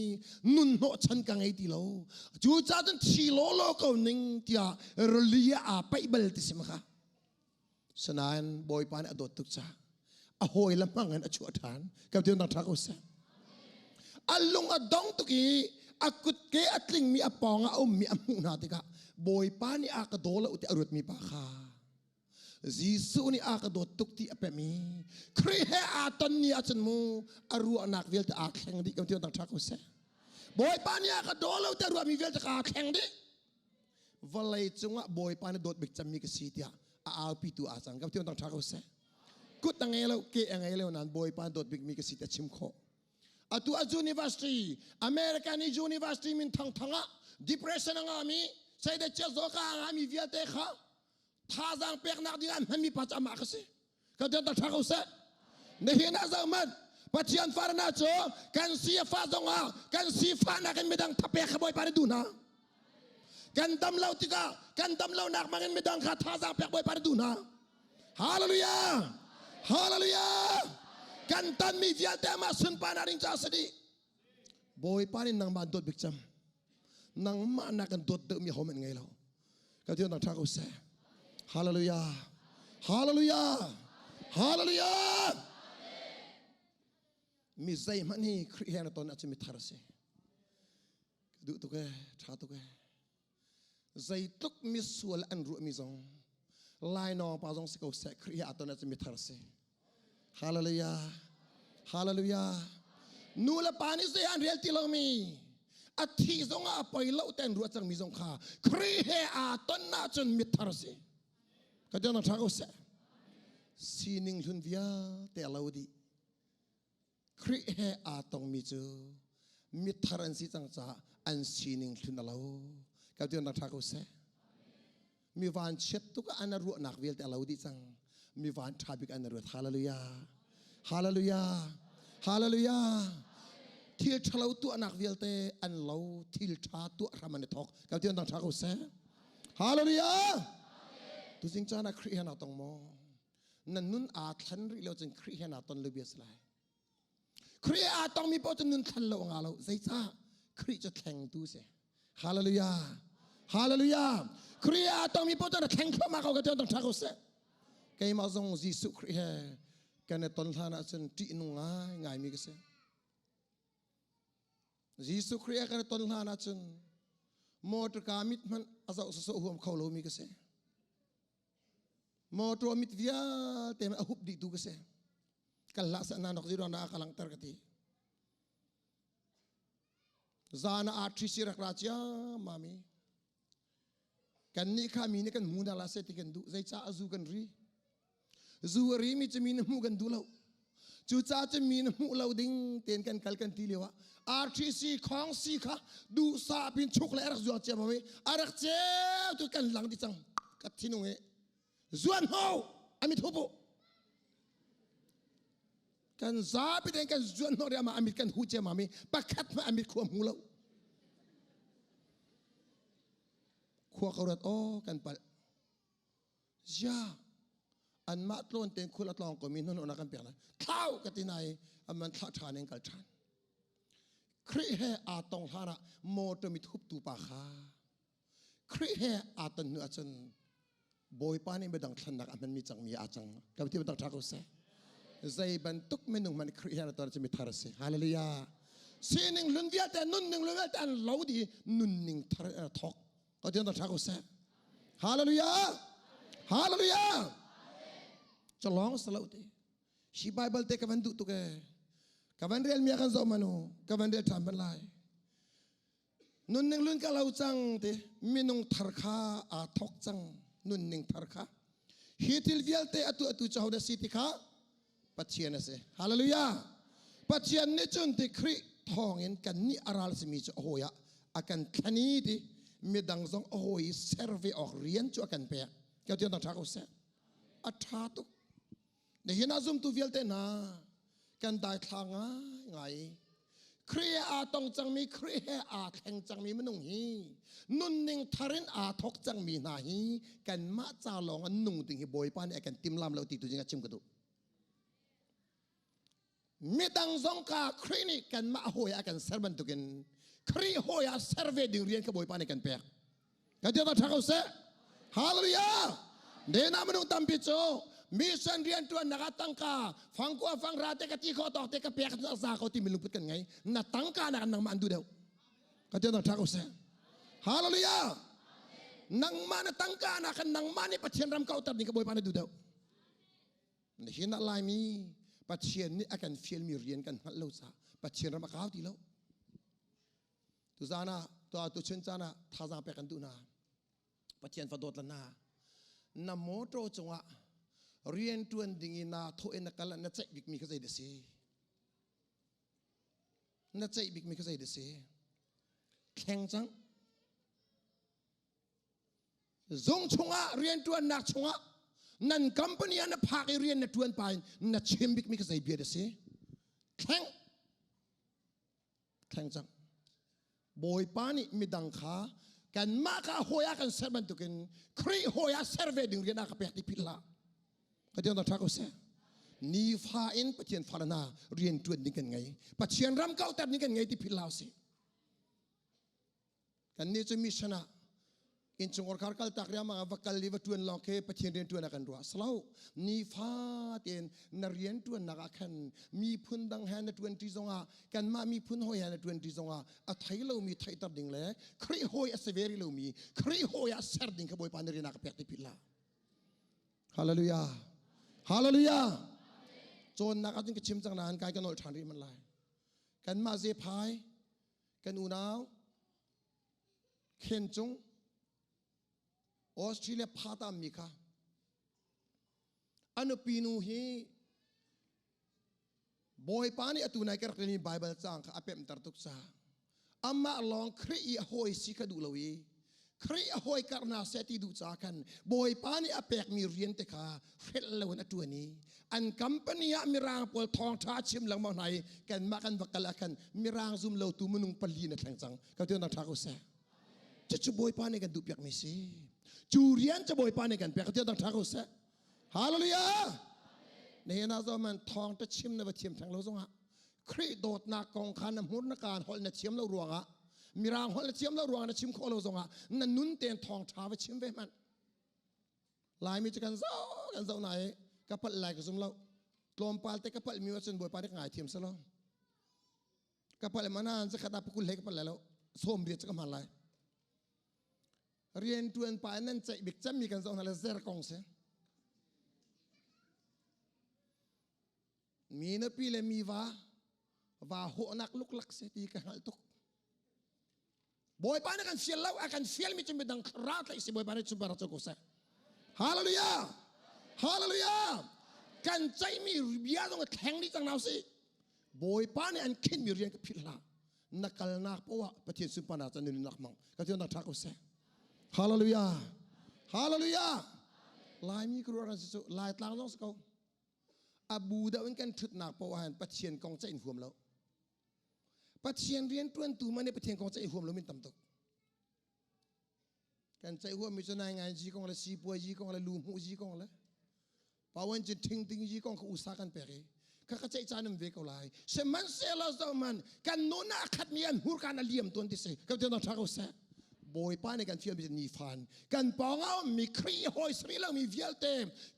nun hnawh chan ka ngei ti lo. Cu ca cun thi law law ko ning tiah rili ah aa paih bal ti si ma kha. Sanain Bawipa nih a dawt tuk caah a hawi le hmang in a chuah ṭhan. Kan ti ṭha ko seh. A lung a dong tuk i a kutke a tlingmi a pawng ah a ummi a hmuh hna tikah Bawipa nih a ka daw lo ti a ruatmi pa kha Jesuh nih a ka dawt tuk ti a pem i Khrih he aa ton ni ahcun mu a ruahnak vialte aa thleng dih kan ti ṭha ko seh. Bawipa nih a ka daw lo ti a ruahmi vialte aa thleng dih. Vawlei cungah Bawipa nih dawt bik cemmi ka si tiah a aupitu aa cang. Ka ti tang ṭha ko seh. Kut a ngei lo, ke a ngei lo nain Bawipa nih dawt bikmi ka si tiah chim khawh. Atu a university, American i university min thangthang ah depression a ngami, seide chia zawka a ngami vialte kha thazaang peknak ding ah hmanmi pa cu amah ka si. Ka ti tang ṭha ko seh. Nihin ah zohmanh, Pathian farana cu kan si a fah zongah kan si fahnak in midang thapek kha Bawipa nih duh hna. Kan dam lo tikah kan dam lonak hmang in midang kha thazaang pek Bawipa nih duh hna. Hallelujah! Hallelujah! Kan tanmi vialte amah sunparnak ding caah si dih. Bawipa nih nangmah an dawt bik cem. Nangmah nak kan dawt deuhmi ho hmanh ngei lo. Ka ti nang tha ko seh. Hallelujah. Hallelujah. Hallelujah. Mi zeihmanh hi Khrih he na ton ahcun mi thar a si. Ka duh tuk ee, tha tuk ee. Zeitluk misual an ruahmi zong lainawng pa zong si ko seh Khrih he aa ton ahcun mithar si. Hallelujah. Hallelujah. Nu le pa nih zei an rel ti lomi a thi zong ah a poi lo ten ruah cangmi zong kha Khrih he aa ton ahcun mithar si. Ka tiang tha ko seh. Sining hlun vialte a lo dih. Khrih he aa tongmi cu mithar an si cang caah an sining hlun a lo. Ka ti nak ṭha ko seh. Mi van chiat tuk ah an ruahnak vialte a lo dih cang. Mi van ṭha bik an ruat. Hallelujah. Hallelujah. Hallelujah. Thil ṭhalo tuahnak vialte an lo. Thil ṭha tuah hram an i thawk. Ka ti nak ṭha ko seh. Hallelujah. Tuzing caan ah Khrih he naa tong maw? Na nun aa thlen rih lo cun Khrih he naa ton lo bia si lai. Khrih aa tongmi paoh cu nun thlen lo a nga lo. Zeicah? Khrih cu thlengtu si. Hallelujah. Hallelujah. Khrih aa tongmi paoh cu na thleng thluahmah ko ka ti tong ṭha ko seh. Keimah zong Jesuh Khrih he kan i ton hlan ahcun ṭihnung ngai ngaimi ka si. Jesuh Khrih he kan i ton hlan ahcun motor ka mit hmanh a zoh sawsawh huam kho lomi ka si. Motor mit vialte a hup dih tu ka si. Kal hlah seh na nok zero na ka langhter ka ti. Zan ah RTC rak ra cia mami. Kan nih kha mi nih kan hmu na la se ti kan duh. Zeicah a zu kan ri? Zu a ri mi cu mi nih hmuh kan duh lo. Cucaah cun mi nih hmuh lo ding tein kan kal kan ti lio ah RTC khong si kha duhsah pin chuk le a rak zuang ciammam i a rak ceu tu kan lang di cang ka thinung i zuan ho amit hup u kan zapi tein kan zuan hnawh riahmah amit kan hu ciammam i pakhat hmanh amit khua hmu lo khua ka ruat aw kan palh Ziah anmah tlawn tein khul a tlawng komi hnahnawhnak kan pek lai. Thlau ka ti nai amman thlah ṭhan in kal ṭhan. Khrih he aa tong hlan ah motor mi thuptu pa kha Khrih he aa ton hnu ahcun Bawipa nih midang thlannak a hmanmi cangmi aa cang. Ka ti bantuk ṭha ko seh. Zei bantuk minung hmanh Khrih he aa ton cu mithar a si. Hallelujah. Sining hlun vialte, nunning hlun vialte an lo dih nunning thar a thawk. Ka ti ṭha ko seh. Hallelujah! Hallelujah! Calong salo te. Hi Bible te ka van duh tuk e. Ka van rel mi kan zoh manu. Ka van rel ṭhan ban lai. Nunning lun ka lo cang ti minung thar kha aa thok cang nunning thar kha. Hi thil vialte atu atu cu hodah si ti kha Pathian a si. Hallelujah. Pathian nih cun ti Khrih thawngin kan nih a ral simi cu a hawi ah a kan thlen i ti midang zong a hawi i ser ve awk rian cu a kan pek. Kau tiang tha ko seh. A tha tuk. Nihin ah zumtu vialte hna kan daithla ngaingai. Khrih he aa tong cangmi, Khrih he aa thleng cangmi minung hi nunning thar in aa thawk cangmi hna hi kanmah ca lawng an nung ding hi Bawipa nih a kan timlam lo ti tu zing ah chim ka duh. Midang zong ka Khrih nih kanmah hawi ah kan ser bantukin Khrih hawi ah ser ve ding rian kha Bawipa nih kan pek. Kan ti ṭha ko seh. Hallelujah! Nena minung tampi cu mission rianṭuannak ah tangka fangkua fangra te ka ti kho tawk te ka pek za ko ti mi lungput kan ngei. Na tangka nak nangmah an duh deuh. Kan ti ṭha ko seh. Hallelujah! Nangmah na tangka nak kan nangmah nih Pathian ram kauter ding ka Bawipa na duh deuh. Nihin ah Laimi Pathian nih a kan fialmi rian kan hngalh lo caah Pathian ram a kau ti lo. Tuzaan ah tuchun caan ah thazaang pek kan duh hna. Pathian fa dawt lan hna. Na motor cungah rian tuan ding in na thawh in na kal na ceih bikmi kha zei dah si? Na ceih bikmi kha zei dah si? Thleng cang. Zung chungah riantuannak chungah nan company ah na phak i rian na tuan pa in na chim bikmi kha zei bia dah si? Thleng. Thleng cang. Bawipa nih midang kha kanmah kha hawi ah kan ser bantukin Khrih hawi ah ser ve ding rian a ka pek ti philh hlah. Ka tiang ṭha ko seh. Nifa in Pathian fale hna rian ṭuan ding kan ngei. Pathian ram kauhter ding kan ngei ti philh hlah usih. Kannih cu mission ah innchung orkhar kal tak riangmang ah va kal i va ṭuan lawng khi Pathian rian ṭuan ah kan ruah. Salo, nifa tein na rian ṭuannak ah khan miphun dang he na ṭuan ṭi zongah kanmah miphun hawi he na ṭuan ṭi zongah a thei lomi theihter ding le Khrih hawi a si ve rih lomi Khrih hawi ah ser ding kha Bawipa na rian ah ka pek ti philh hlah. Hallelujah. Hallelujah. Cawnnak ah cun ka chim cang nain kai ka nolh ṭhan rih man lai. Kanmah zephai Kan unau Khen Cung Australia phata mi kha a nupi nu hi Bawipa nih atu nai ka rak mi Bible caang kha a pemhter tuk caah amah lawng Khrih i a hawi si kha duh lo i Khrih a hawi karh hna seh ti duh caah khan Bawipa nih a pekmi rian te kha hrelh lo in a ṭuan i an company ah mirang pawl thawngṭha a chim lengmang hna i kanmah kan va kal ah khan mirang zum lotu minung pali na thleng cang ka ti tha ko seh cucu Bawipa nih kan duhpiak mi si cu rian cu Bawipa nih kan pek ka ti tha ko seh Hallelujah nihin ah zoh man thawng ta chim na va thiam theng lo zongah Khrih dawtnak kong kha na hmur na kaan holh na thiam lo ruangah mirang holh na thiam lo ruangah na chim khawh lo zongah na nun ten thawng ṭha va chim ve hmanh Laimi cu kan zoh kan zoh na i ka palh lai ka zum lo tlawmpal te ka palh mi cun Bawipa nih ka ngaithiam selaw ka palh mana an zakhat ah pakul hlei ka palh lai lo sawm riat cu ka hman lai rian ṭuan pa in nan ceih bik cemmi kan zoh hna le zer kong si mi nupi le mi va va hawhnak luklak si ti ka hngalh tuk Bawipa nih kan fial lo a kan fial mi cu midang ra tlaih si Bawipa nih cubar cu ko seh Hallelujah Hallelujah kan ceihmi bia zong thleng dih cang nau si Bawipa nih an khinmi rian ka philh hlah na kalnak poah Pathian sunparnak ca nunnak hmang ka ti nak tha ko seh Hallelujah Hallelujah Laimi ka ruah kan si cu Laitlang zong si ko a bu deuh in kan ṭhutnak poah ah hin Pathian kong ceih in huam lo Pathian rian ṭuantu man nih Pathian kong ceih huam lo min tam tuk kan ceih huam mi cu nai ngai ji kong le sipuai ji kong le lu hmuh ji kong le pawan cin thing ting ji kong kha usa kan pek i kha ka ceih caan um ve ko lai sihmanhsehlaw zohman kan nun ah a khat mi an hmurka na liam tuan ti si ka tiang tha ko seh Bawipa nih kan fial mi nifan kan pawng ah ummi Khrih hawi sri lo mi vialte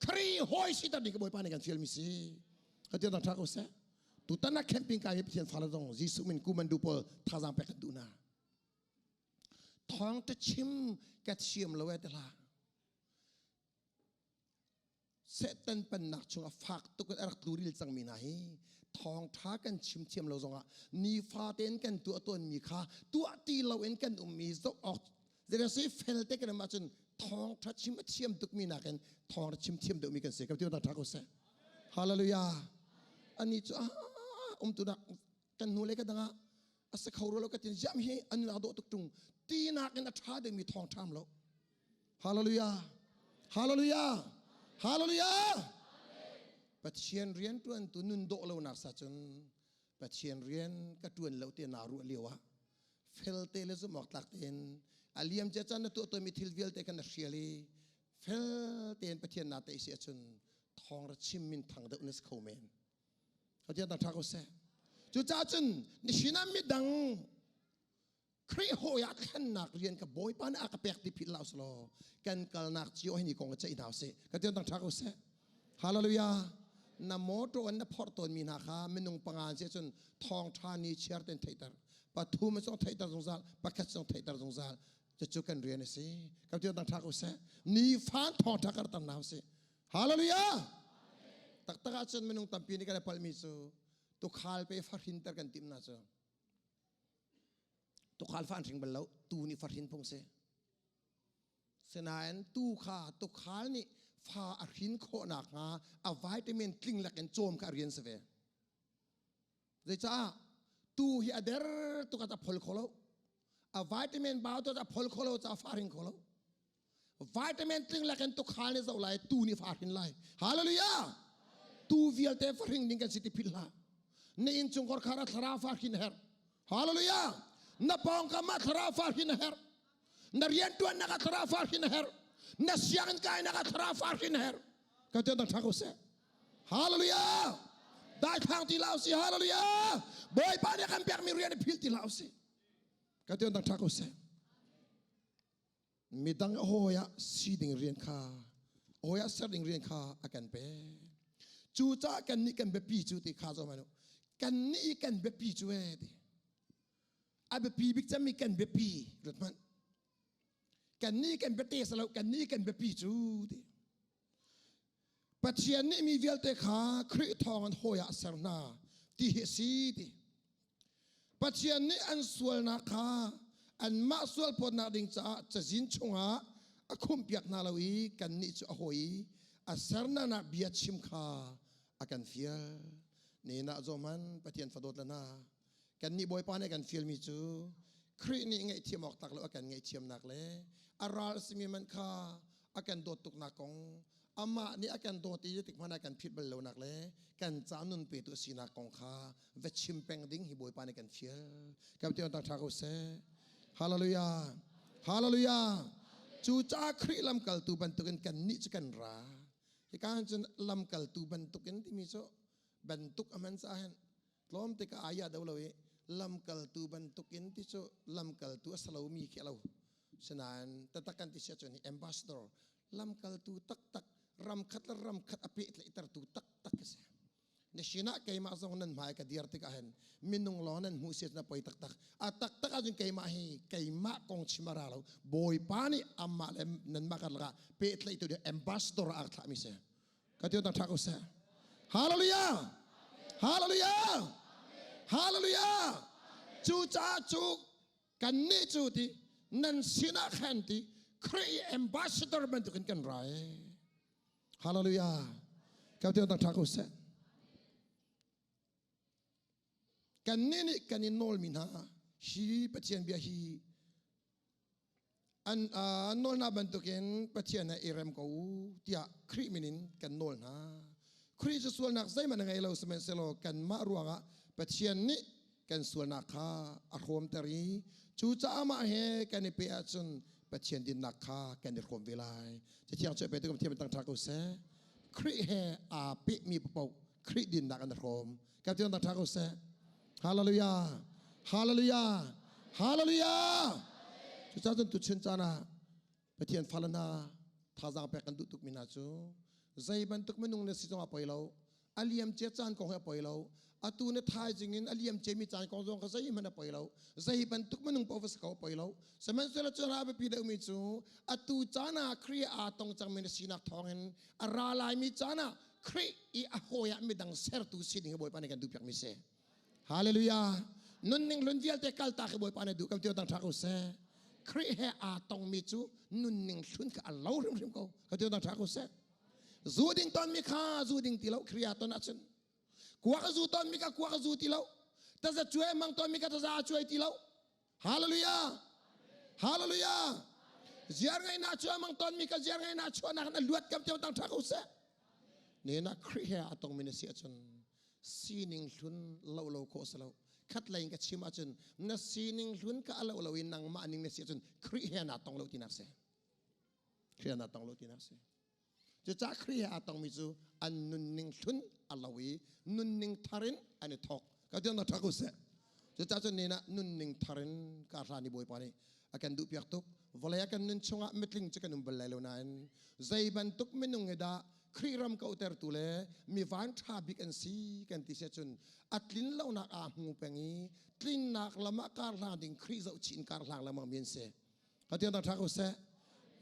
Khrih hawi si tar ding ka Bawipa nih kan fial mi si ka tiang tha ko seh tutan ah camping kai mi Pathian fale zong Jesuh min kuman du pawl thazaang pek kan duh na thawng te chim ka thiam lo e te hlah Satan pennak chungah fak tuk in a rak tluril cangmi hna hi Thawngtha kan chim thiam lo zongah nifa tein kan tuah tawnmi kha tuah ti loin kan ummi zoh awk zeirasi fel te kan um ahcun thawngtha chim a thiam tukmi nakin thawngtha chim thiam deuhmi kan si. Kan ti tha ko seh. Hallelujah. Ani cu ah um tu dak kan hnu le ka dangah a se kho lo ka tin ziam hi an la dawh tuk tung ti nakin a tha deuhmi thawngtham lo. Hallelujah. Hallelujah. Hallelujah. Pathian rian tuan tu nun dawh lo nak sa cun Pathian rian ka tuan lo te na ruah lio ah fel te le zumh awk tlak tein a liam cia caan na tuah tawnmi thil vialte kan na hrial i fel tein Pathian naa teih si ahcun thawng ra chim min thang deuh na si kho men. Pathian tha ko seh. Cucaah cun nihin ah midang Khrih hawi ah thlennak rian ka Bawipa nih a ka pek ti philh hlah usih law kan kalnak cio hi ni kong ceih hna usih. Ka tiang tang tha ko seh. Hallelujah. Na mawṭaw in na phorh tawnmi hna kha minung panga an si ahcun thawngṭha ni chiar ten theihter. Pathum zong theihter zungzal, pakhat zong theihter zungzal. Cucu kan rian a si. Ka tiang tang tha ko seh. Nifan thawngṭha kar tar hna usih. Hallelujah. Taktak ahcun minung tampi nih kan i palhmi cu tukhal pe fahrinter kan timh hna cu. Tukhal fa an hring bal lo, tu nih fa hrin phung si. Sinain tu kha tukhal nih fa a hrin khawh nakhnga a vitamin tling lakin cawm kha a rian si ve. Zeicah tu hi a der tuk a phol kho lo. A vitamin bau to a phol kho lo ca fa hring kho lo. Vitamin tling lakin tukhal nih zoh lai, tu nih fa hrin lai. Hallelujah! Tu vialte fa hring ding kan si ti philh hlah. Na inn chungkhar khar a thlarau fa hrin a herh. Hallelujah! Na pawngkam ah thlarau fa hrin a herh. Na riantuannak ah thlarau fa hrin a herh. Na sianginn kainak ah thlarau fa hrin a herh. Ka tiang tha ko seh. Hallelujah! Dai thang ti hlah usih. Hallelujah! Bawipa nih a kan pekmi rian i philh ti hlah usih. Ka tiang tha ko seh. Midang hawi ah si ding rian kha hawi ah ser ding rian kha a kan pek. Cucaah kannih kan biapi cu ti kha zo manu. Kannih kan biapi cu e ti. A biapi bik cemmi kan biapi ruat hmanh. Kannih kan biate salo kannih kan biapi cu ti. Pathian nih mi vialte kha Khrih thawng in hawi ah ser hna ti hi a si ti. Pathian nih an sualnak kha anmah sualphawtnak ding caah cazin chungah a khumhpiak hna lo i kannih cu a hawi i a sernak bia chim kha a kan fial. Nihin ah zawman Pathian fadawt le hna kannih Bawipa nih a kan fialmi cu Khrih nih ngaihthiam awk tlak lo a kan ngaihthiamnak le a ral a simi man kha a kan dawt tuknak kong amah nih a kan dawt i zeitik hmanh ah kan philh bal lonak le kan ca nun petu a sinak kong kha va chim peng ding hi Bawipa nih kan fial. Kan ti tang tha ko seh. Hallelujah. Hallelujah. Cu caah Khrih lamkaltu bantukin kan nih cu kan ra. Hika cun lamkaltu bantukin timi cu bantuk a hman caah hin tlawm te ka aya do lo i lamkaltu bantukin ti cu lamkaltu a salomi khi lo sinain tatak kan ti sia cun ambassador lamkaltu taktak ramkhat le ramkhat a pehtlaihtertu taktak ka si na sinah keimah zong nan hmai ka dir tikah hin minung lawng nan hmuh siat na poi taktak a taktak ahcun keimah hi keimah kong chim a ra lo bawipa nih amah le nanmah karlak ah pehtlaihtu ambassador a thlah mi si Ka ti tang tha ko seh. Hallelujah! Hallelujah! Hallelujah! Cu caah cu kan nih cu ti nan sinah khan ti Khrih ambassador bantukin kan ra e. Hallelujah! Ka ti tang tha ko seh. Kannih nih kan in nawlmi hna hi Pathian bia hi an nawl hna bantukin Pathian he i rem ko u tiah Khrih min in kan nawl hna. Khrih cu sualnak zeihmanh a ngei lo sihmanhsehlaw kanmah ruangah Pathian nih kan sualnak kha a hrawmter i cucaah mah he kan i peh ahcun Pathian dinnak kha kan i hrawm ve lai. Cathiang cu a petu kan Pathian tang ṭha ko seh. Khrih he aa pehmi paoh Khrih dinnak an hrawm. Ka ti tha ko seh. Hallelujah. Hallelujah. Hallelujah. Cucaah cun tuchun caan ah Pathian fale hna thazaang pek kan duh tukmi hna cu zei bantuk minung na si zong a poi lo. A liam cia caan kong hi a poi lo. Atu na thaizing in a liam ciami caan kong zong kha zeihmanh a poi lo. Zei bantuk minung paoh va si ko a poi lo. Sihmanhsehlaw cu a biapi deuhmi cu atu caan ah Khrih aa tong cangmi na sinak thawngin a ra laimi caan ah. Khrih i a hawi ah midang sertu sining hi Bawipa nih kan duh piak mi si. Hallelujah. Nunning hlun vialte kaltak hi Bawipa nih duh kam tio tang tha ko seh. Khrih he aa tongmi cu nunning hlun kha a lo hrimhrim ko. Ka tio tang tha ko seh. Zu ding ton mi kha zu ding ti lo Khrih aa ton ahcun. Kuak a zu ton mi kha kuak a zu ti lo. Taza cuai mang ton mi kha taza a cuai ti lo. Hallelujah. Hallelujah. Ziar ngai na chuah mang ton mi ka ziar ngai na chuah nak na luat kam tio tang tha ko seh. Ne na Khrih he a tong mi na si ahcun sining hlun lo lo khawh si lo. Khat lei in ka chim ahcun na sining hlun ka alo lo in nangmah ning na si ahcun Khrih he na tong lo tinak si. Khrih he na tong lo tinak si. Cucaah Khrih he aa tongmi cu an nunning hlun a lo i nunning thar in an i thawk. Ka tiang na ṭha ko seh. Cucaah cun ni ah nunning thar in ka hlan i Bawipa nih a kan duhpiak tuk. Vawlei ah kan nun chungah mitling cu kan um bal lai lo nain zei bantuk minung hi dah Khrih ram kauhtertu le mi van ṭha bik an si kan ti si ahcun a tlin lonak aa hmu peng i tlinnak lam ah kar hlang ding Khrih zohchih in kar hlang lengmang mi an si. Ka tiang ṭha ko seh.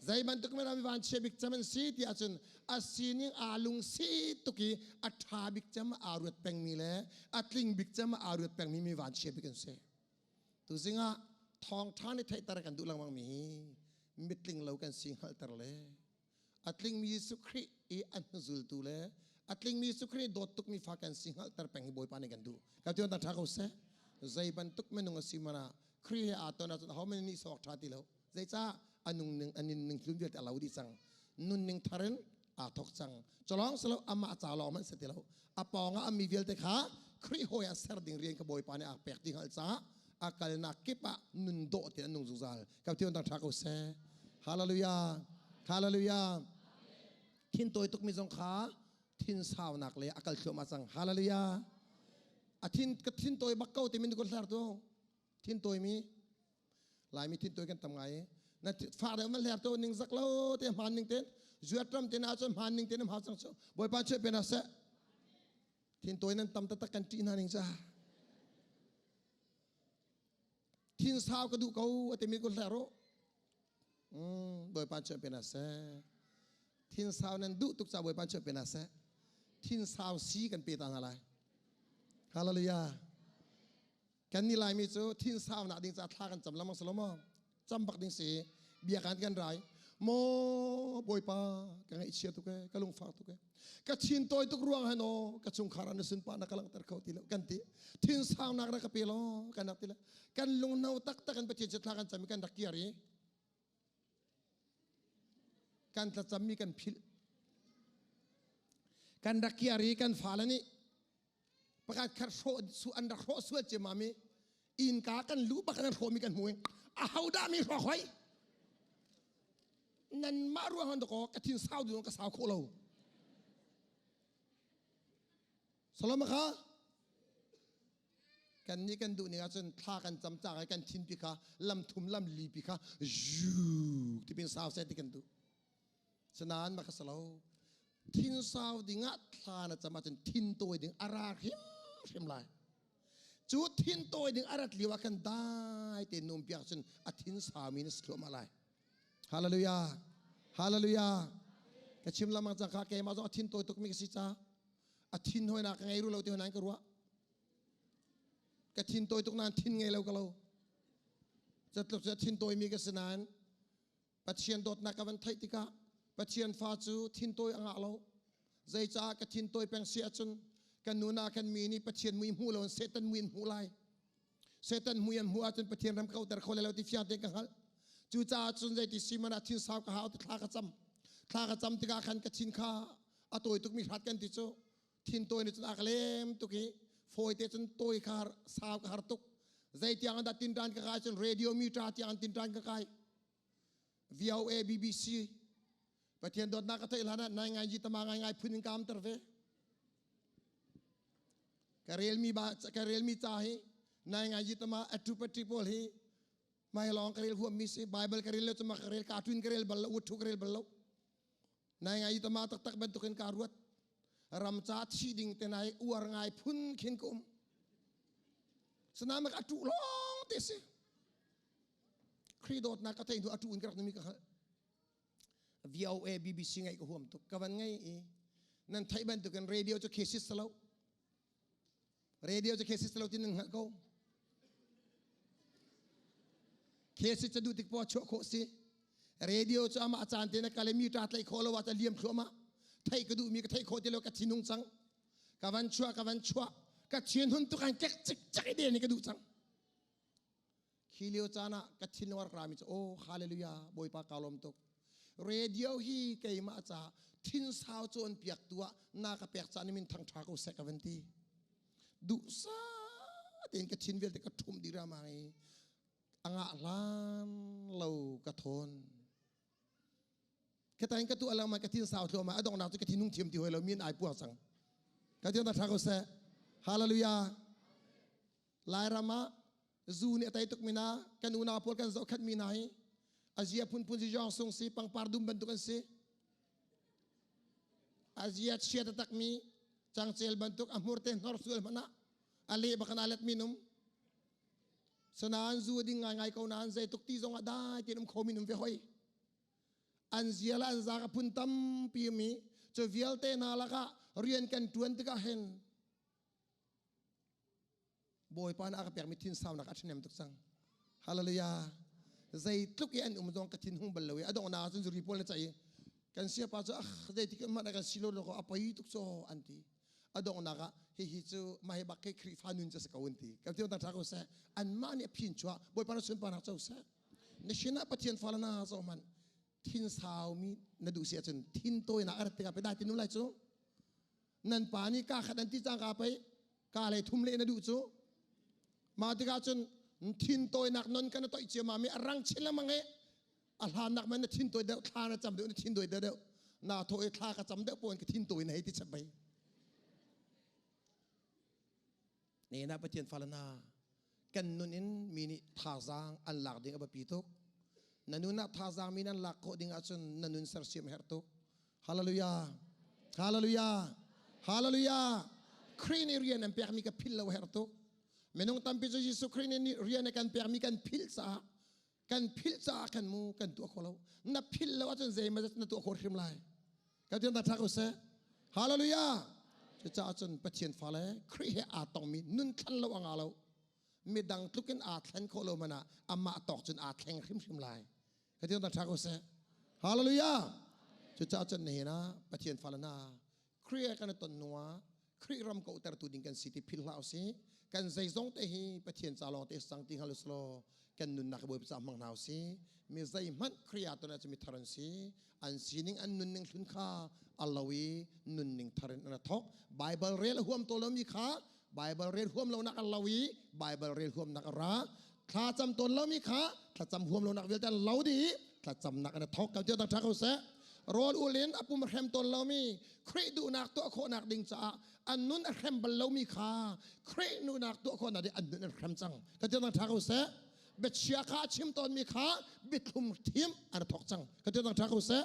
Zei bantuk men mi van chia bik cem an si ti ahcun a sining aa lungsi tuk i a ṭha bik cem aa ruat pengmi le a tling bik cem aa ruat pengmi mi van chia bik an si. Tuzing ah thawngṭha nih theihter kan duh lengmang mi hi mitling lo kan si hngalhter le a tlingmi Jesuh Khrih i a hnuzultu le a tlingmi Jesuh Khrih dawt tukmi fa kan si hngalhter peng hi Bawipa nih kan duh. Ka tiang ṭha ko seh. Zei bantuk minung a si man ah Khrih he aa ton ahcun ahohmanh nih sawk ṭha ti lo. Zeicah a nung ning a nin ning hlun vialte a lo dih cang. Nunning thar in aa thawk cang. Culawng si lo amah ca lawng hmanh si ti lo. A pawng ah a mi vialte kha Khrih hawi ah ser ding rian kha Bawipa nih a pek ti hngalh caah a kalnak kip ah nun dawh tein an nung zungzal. Ka tiang ṭha ko seh. Hallelujah. Hallelujah. Thin tawi tukmi zong kha thin saunak le a kal thluahmah cang. Hallelujah. A thin ka thin tawi bak ko timi ko hlar tu. Thin tawi mi Laimi thin tawi kan tam ngai. Na fa deuh man hler tu ning zak lo te hman ning ten zuat ram te na cun hman ning te na hau cang chu. Bawipa che pe na seh. Thin tawi nan tam taktak kan ṭih hna ning ca. Thin sau ka duh ko a timi ko hler u. Bawipa che pe na seh. Thin sau nan duh tuk ca Bawipa che pe na seh. Thin sau si kan pe ta hna lai. Hallelujah. Kan ni Laimi cu thin saunak ding ca thla kan cam lengmang si lo maw? Cam bak ding si. Bia kan kan rai. Maw Bawipa ka ngaihchia tuk ee, ka lungfak tuk ee. Ka thin tawi tuk ruang han aw, ka chungkhar an sunpa na ka langhter kho ti lo kan ti. Thin saunak rak ka pe law kan rak ti le. Kan lungno taktak in Pathian cu thla kan cam i kan rak kiar i kan tlacammi kan philh. Kan rak kiar i kan fale nih pakhat khat hrawh su an rak hrawh sual ciammam i innka kan luh bak an hrawhmi kan hmu i ahodah mi hrawk hoi nanmah ruang han dakaw ka thin sau ding ka sau khawh lo Solomon kha kan nih kan duh ning ahcun thla kan cam cang i kan thin pi kha lam thum lam li pi kha yu tipin sau seh ti kan duh Sinain mah kha si lo. Thinsau dingah thla na cam ahcun thin tawi ding a ra hrimhrim lai. Cu thin tawi ding a rat lio ah khan dai tein na um piak cun a thin saumi na si thluahmah lai. Hallelujah. Hallelujah. Ka chim lamang cang kha keimah zong a thin tawi tukmi ka si ca. A thin hoi na ka ngei ru lo ti hoi nain ka ruah. Ka thin tawi tuk nain thin ngei lo ka lo. Catluk cu a thin tawimi ka si nain Pathian dawtnak ka van theih tikah Pathian fa cu thintawi a ngah lo. Zeicah ka thintawi peng si ahcun kan nu na kan mi nih Pathian mui hmu lo in Satan mui an hmuh lai. Satan mui an hmuh ahcun Pathian ram kauter kho lai lo ti fiang tein ka hngalh. Cucaah cun zeiti si man ah thin sau ka hau ti thla ka cam. Thla ka cam tikah khan ka thin kha a tawi tukmi hrat kan ti cu thin tawi nih cun a ka lem tuk i fawite cun tawi kha sau ka har tuk. Zeitiang dah tinṭan ka kai cun radio meter tiang tinṭan ka kai. VOA BBC Pathian dawtnak ka theih hlan ah nai ngai ji tama ngai ngai phun in ka amter ve. Ka relmi ba ka relmi ca hi nai ngai ji tama atu pati pawl hi mai long ka rel huam mi si Bible ka rel lo chuma ka rel cartoon ka rel bal lo uthu ka rel bal lo. Nai ngai ji tama taktak bantukin ka ruat. Ram ca thi ding te nai uar ngai phun khin ka um. Sanamak atu long te si. Khrih dawtnak ka theih hnu a tu in ka rak numi ka hngalh. VOA BBC ngaih ka huam tuk. Ka van ngei i. Nan theih bantukin radio cu cassette si lo. Radio cu cassette si lo ti nan hngalh ko. Cassette cu duh tik poah chuah khawh si. Radio cu amah caan te na kal i mi ṭa tlaih khawh lo ah a liam thluahmah. Theih ka duhmi ka theih khawh ti lo ka thinung cang. Ka van chuah ka van chuah ka thinhun tuk an kek cik cak i den i ka duh cang. Khi lio caan ah ka thinlung a rak rami cu oh hallelujah Bawipa kaa lawm tuk. Radio hi keimah caah thinsau cawnpiaktu ah na ka pek caan min thangṭha ko seh ka van ti. Duhsah tein ka thin vialte ka ṭhum dih ramang i a ngah hlan lo ka thawn. Ka tain ka tuah lengmang ka thin sau thluahmah a donghnak cu ka thinhung thiam ti hoi lo min ai puang cang. Ka tiang ta ṭha ko seh. Hallelujah. Lairam ah zu nih a tei tuk mi hna kan unau pawl kan zohkhenh mi hna hi a zia phunphun si jong sung si pangpar dum bantuk an si a zia chia taktak mi cangcel bantuk a hmur te hnor sual hmanh ah a leh bak in aa let mi num sanain zu a ding ngaingai ko nain zeituk ti zong ah dai tein um kho mi num ve hoi an zia le an zaak a phun tampi mi cu vialte hna lakah rian kan ṭuan tikah hin Bawipa nih a ka pekmi thinsaunak a ṭhahnem tuk cang. Hallelujah. Zeitluk i an um zong ka thin hung bal lo i a donghnak ah cun zuri pawl na ceih i kan siapa cu ah zeitik hmanh ah kan si lo lo a poi tuk caw an ti. A donghnak ah hihi cu mah hi bak khi Khrihfa nun cu a si ko an ti. Kan ti ṭha ko seh. Anmah nih a phin chuah Bawipa na sunparnak co seh. Na sin ah Pathian fale na zo hmanh thin saumi na duh si ahcun thin tawinak a rat tikah pe dai ti nu lai cu. Nan pa nih ka khat an ti cang ka pei ka le thum le na duh cu mah tikah cun thin tawinak non kan toih cia ma mi a rang chin lengmang i a hlan nak man na thin tawi deuh thla na cam deuh na thin tawi deuh deuh na tho i thla ka cam deuh pawn ka thin tawi na hei ti chap bai ne na pathian fala na kan nun in mi nih thazaang an lak ding a biapi tuk na nun ah thazaang mi nan lak khawh ding ahcun na nun sersiam herh tuk hallelujah hallelujah hallelujah Khrih nih rian an pekmi ka philh lo herh tuk minung tampi cu Jesuh Khrih nih rian a kan pekmi kan philh caah kan philh caah kan mu kan tuah kho lo na philh lo ahcun zeimaw na tuah khawh hrim lai ka tian ta ṭha ko seh hallelujah cucaah cun Pathian fale Khrih he aa tongmi nun thlan lo a nga lo midang tlukin aa thlen khawh lo man ah amah tawk cun aa thleng hrimhrim lai ka tian ta ṭha ko seh hallelujah cucaah cun nihin ah Pathian fale hna Khrih kan i ton hnuah Khrih ram kohtertu ding kan si ti philh hlah usih. Kan zeizong te hi Pathian ca lawng te sang ti hngal usih kan nunnak Bawipa ca hmang hna usih. Mi zeihmanh Khrih ah ton ahcun mi thar an si. An sining an nunning hlun kha a lo i nunning thar in an thok. Bible rel a huam to lomi kha Bible rel huam lonak a lo i Bible rel huamnak a ra. Thla cam tawn lomi kha thlacam huam lonak vialte an lo dih thlacamnak an thok kan tiang ṭha ko seh rawl ul in a pum a hrem tawn lomi Khrih duhnak tuah khawhnak ding caah an nun a hrem bal lomi kha Khrih duhnak tuah khawhnak ding an nun an hrem cang kan tiang ṭha ko seh biachia kha a chim tawnmi kha biathlum thim an thok cang kan tiang ṭha ko seh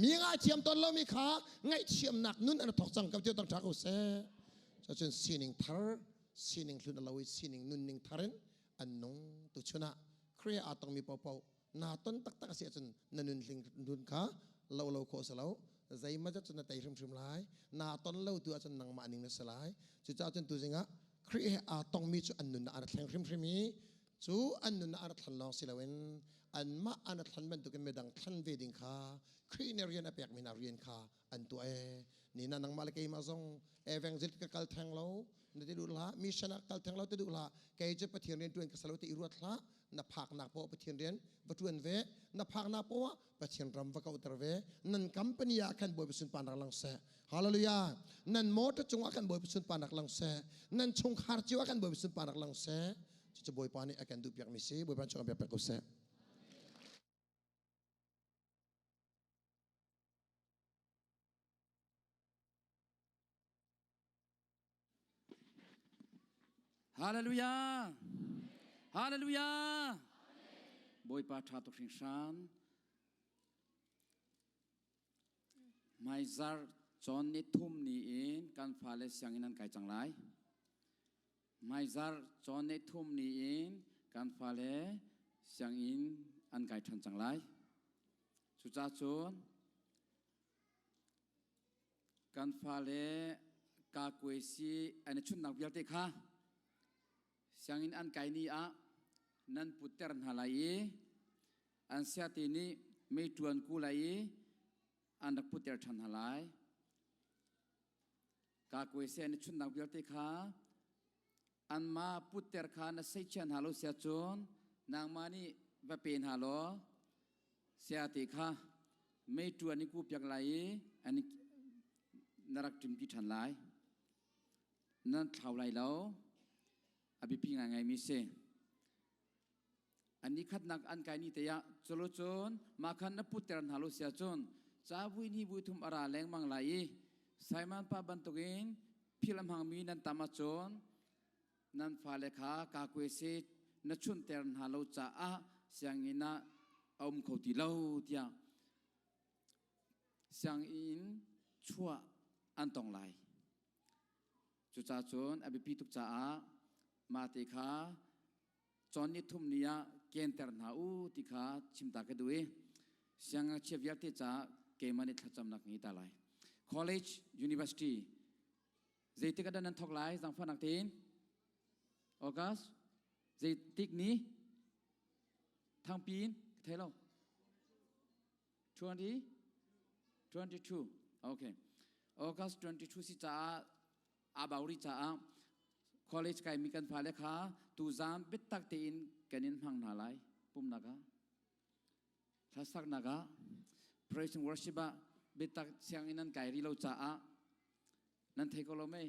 mi ngaithiam tawn lomi kha ngaihthiamnak nun an thok cang kan tiang ṭha ko seh cun sining thar sining hlun a lo i sining nunning thar in an nung tuchun ah Khrih aa tongmi paohpaoh naa ton taktak a si ahcun na nun hling nun kha lo lo khawh si lo zeimaw cun na tei hrimhrim lai naa ton lo tu ahcun nangmah ning na si lai cucaah cun tuzing ah Khrih he aa tongmi cu an nunnak an thleng hrimhrim i cu an nunnak an thlen lawng si loin anmah an thlen bantukin midang thlen ve ding kha Khrih nih rian a pekmi hna rian kha an tuah e ni na nangmah le keimah zong evangel ka kal theng lo na ti duh hlah mission ah kal theng lo ti duh hlah kei cu Pathian rian tuan ka salo ti i ruat hlah na phaknak poah Pathian rian va tuan ve na phaknak poah Pathian ram va kauhter ve nan company ah khan Bawipa sunparnak lang seh hallelujah nan motor cungah khan Bawipa sunparnak lang seh nan chungkhar cio ah khan Bawipa sunparnak lang seh cucu Bawipa nih a kan duh piakmi si Bawipa chungah biak pek ko seh Hallelujah! Hallelujah! Bawipa ṭha tuk hringhran. Hmaizarh cawn ni thum ni in kan fale sianginn an kai cang lai. Hmaizarh cawn ni thum ni in kan fale sianginn an kai ṭhan cang lai. Cucaah cun Kan fale kakuaisi an i chunhnak vialte kha sianginn an kai ni ah nan putter hna lai i an siate nih mei ṭuan ku lai i an rak putter ṭhan hna lai. Kakuaisi an i chunhnak vialte kha anmah putter kha na seichia hna lo sia cun nangmah nih va pe hna law sayate kha mei ṭuan i ku piak lai i an na rak ṭimpi ṭhan lai. Nan thlau lai lo. A biapi ngaingaimi si. An ni khatnak an kai ni te ah culu cun mah khan na putter hna lo sia cun ca vui ni vui thum a ra lengmang lai i Simon pa bantukin phil a hmangmi nan tam ahcun nan fale kha kakuaisi na chunter hna lo caah sianginn ah a um kho ti lo tiah sianginn chuah an tong lai. Cucaah cun a biapi tuk caah mah te kha cawn ni thum ni ah kenter hna u ti kha chimta ka duh i siangngakchia vialte caah keimah nih thlacamnak ngei ta lai. College, university zeitik ah dah nan thawk lai zaangfahnak tein? August zeitik ni? Thangpi in ka thei lo. 20 22 okay August 22 si caah abauri caah college kaimi kan fale kha tuzaan biatak tein kan in hmang hna lai pumnak ah hlasaknak ah praise and worship ah biatak sianginn nan kai rih lo caah nan thei ko lo mei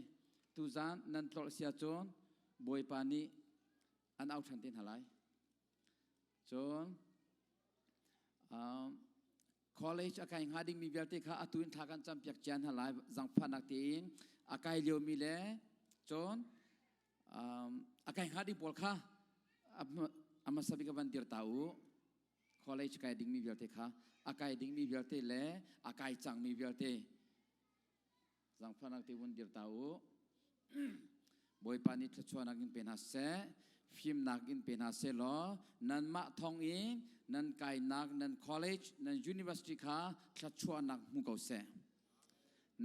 tuzaan nan tlolh sia cun Bawipa nih an au ṭhan te hna lai cun College a kai hnga dingmi vialte kha atu in thla kan campiak cia hna lai zangfahnak tein a kai liomi le cun a kai hnga ding pawl kha a hmasa bik van dir ta u. College kai dingmi vialte kha a kai dingmi vialte le a kai cangmi vialte Zangfahnak te vun dir ta u. Bawipa nih thluachuahnak in pe hna seh, fimnak in pe hna seh law nanmah thawng in nan kainak nan college nan university kha thluachuahnak hmu ko seh.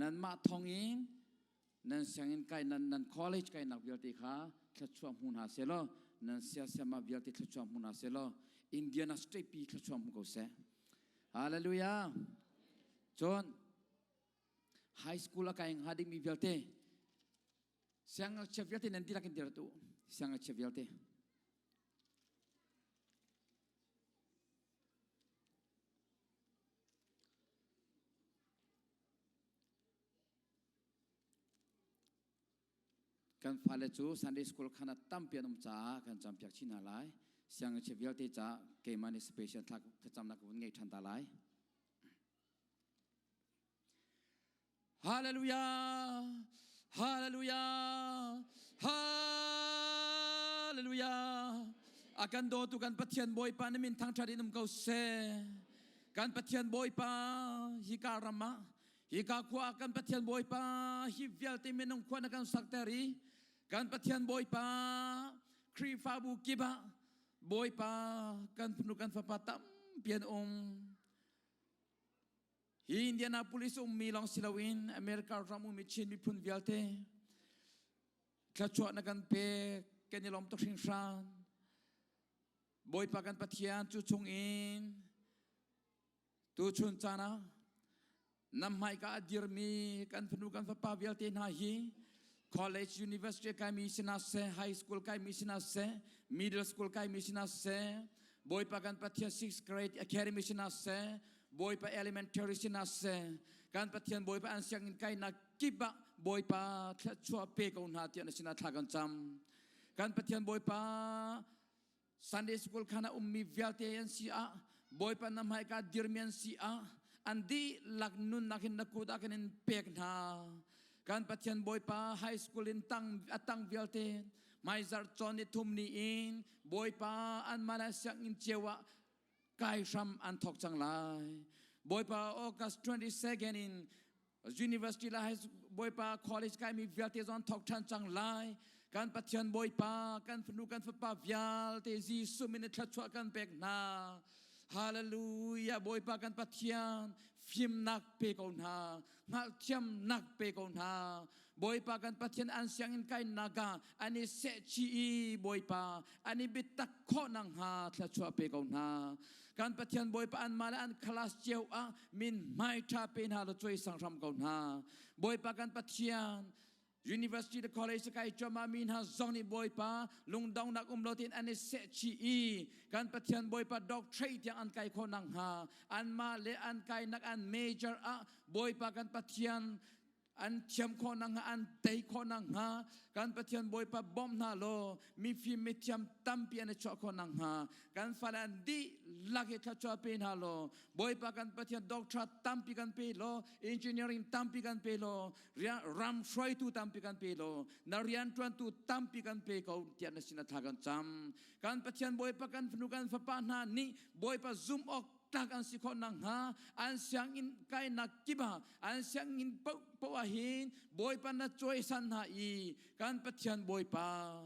Nanmah thawng in nan sianginn kai nan nan college kainak vialte kha thluachuah hmu hna seh law nan siasiama vialte thluachuah hmu hna seh law Indiana State pi thluachuah hmu ko seh. Hallelujah. Cun High school a kai hnga dingmi vialte siangngakchia vialte nan dihlak in dir tu siangngakchia vialte Kan fale cu Sunday school khan ah tampi an um caah kan campiak chin hna lai. Siangngakchia vialte caah keimah nih special thlacamnak ka vun ngei ṭhan ta lai. Hallelujah! Hallelujah! Hallelujah! A kan dawtu kan Pathian Bawipa na min thangṭhat in um ko seh. Kan Pathian Bawipa hika ram ah hika khua ah kan Pathian Bawipa hi vialte minung khua na kan sakter i kan Pathian Bawipa Khrihfabu kip ah Bawipa kan fanu kan fapa tampi an um. Hi Indianapolis ummi lawng si loin America ram ummi Chin miphun vialte thluachuah na kan pek kan i lawm tuk hringhran. Bawipa kan Pathian cu chungin tuchun caan ah na hmaika a dirmi kan fanu kan fapa vialte hna hi college university kaimi sina seh high school kaimi sina seh middle school kaimi sina seh Bawipa kan Pathian sixth grade academy sina seh Bawipa elementary sina seh kan Pathian Bawipa an sianginn kainak kip ah Bawipa thluachuah pe ko hna tiah na sinah thla kan cam kan Pathian Bawipa Sunday school khan a ummi vialte an si ah Bawipa na hmaika dirmi an si ah an dihlak nunnak hin na kut ah kan in pek hna kan Pathian Bawipa high school in tang a tang vialte hmaizarh cawn ni thum ni in Bawipa an mah sianginn cio ah kai hram an thawk cang lai Bawipa August 22nd in University la high Bawipa college kaimi vialte zong thawk ṭhan cang lai kan Pathian Bawipa kan fanu kan fapa vialte Jesuh min in thluachuah kan pek hna Hallelujah Bawipa kan Pathian. Fimnak pe ko hna, hngalhthiamnak pe ko hna. Bawipa kan Pathian an sianginn kainak ah an i sehchih i Bawipa an i biatak khawh nakhnga thluachuah pe ko hna. Kan Pathian Bawipa anmah le an class cio ah min hmai ṭha pe hna law cuaisang hram ko hna. Bawipa kan Pathian University le college kai cuahmah mi hna zong nih Bawipa lungdongnak um lo tein an i sehchih i kan Pathian Bawipa doctorate tiang an kai khawh nakhnga anmah le an kainak an major ah Bawipa kan Pathian an thiam khawh nakhnga an tei khawh nakhnga kan Pathian Bawipa bawmh hna law mifim mithiam tampi an i chuah khawh nakhnga kan fale an dihlak hi thluachuah pe hna law Bawipa kan Pathian doctor tampi kan pe law engineering tampi kan pe law ram hruaitu tampi kan pe law na rianṭuantu tampi kan pe ko tiah na sin thla kan cam. Kan Pathian Bawipa kan fanu kan fapa hna nih Bawipa zum awk tlak an si khawh nakhnga an sianginn kainak kip ah an sianginn paohpaoh ah hin Bawipa na cawisan hna i kan Pathian Bawipa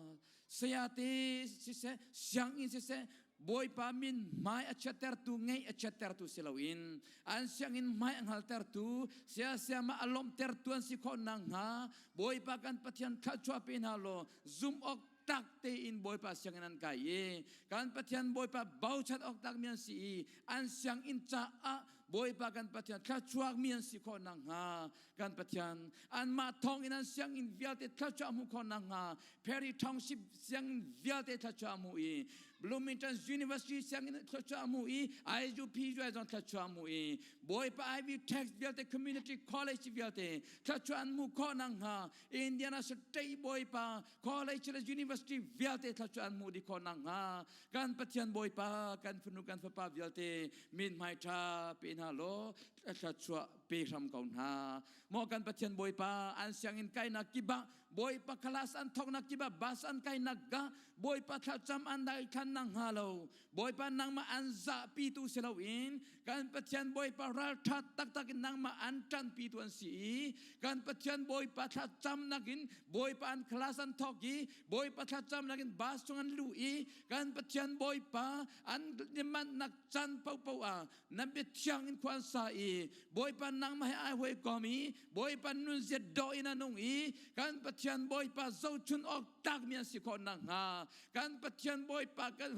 sayate siseh sianginn siseh Bawipa min hmai a chiattertu ngeih a chiattertu si loin an sianginn hmai a hngaltertu siasiam ah a lawmhtertu an si khawh nakhnga Bawipa kan Pathian thluachuah pe hna law zum awk tak tein Bawipa sianginn an kai i kan Pathian Bawipa bochan awk takmi an si i an sianginn caah Bawipa kan Pathian thluachuakmi an si khawh nakhnga kan Pathian anmah thawng in an sianginn vialte thluachuah hmuh khawh nakhnga Perry Township sianginn vialte thluachuah hmu i Bloomington University sianginn thluachuah hmu i IUP zong thluachuah hmu i Bawipa Ivy Tech vialte Community College vialte thluachuah an hmuh khawh nakhnga Indiana State Bawipa College le University vialte thluachuah an hmuh dih khawh nakhnga kan Pathian Bawipa kan fanu kan fapa vialte min hmai ṭha pe hna law thluachuah pe hram ko hna maw kan Pathian Bawipa an sianginn kainak kip ah Bawipa class an thawknak kip ah bus an kainak ga Bawipa thlacam an daithlan nak hnga lo Bawipa nangmah an zahpi tu si loin kan Pathian Bawipa ralṭha taktak in nangmah an ṭanpi tu an si i kan Pathian Bawipa thlacam nakin Bawipa an class an thawk i Bawipa thlacam nakin bus chung an luh i kan Pathian Bawipa an manhnak can paohpaoh ah na biathiang in khua an sa i Bawipa nangmah he ai hawikom i Bawipa nunzia dawh in a nung i kan Pathian Bawipa zohchun awk tlakmi an si khawh nakhnga kan Pathian Bawipa kan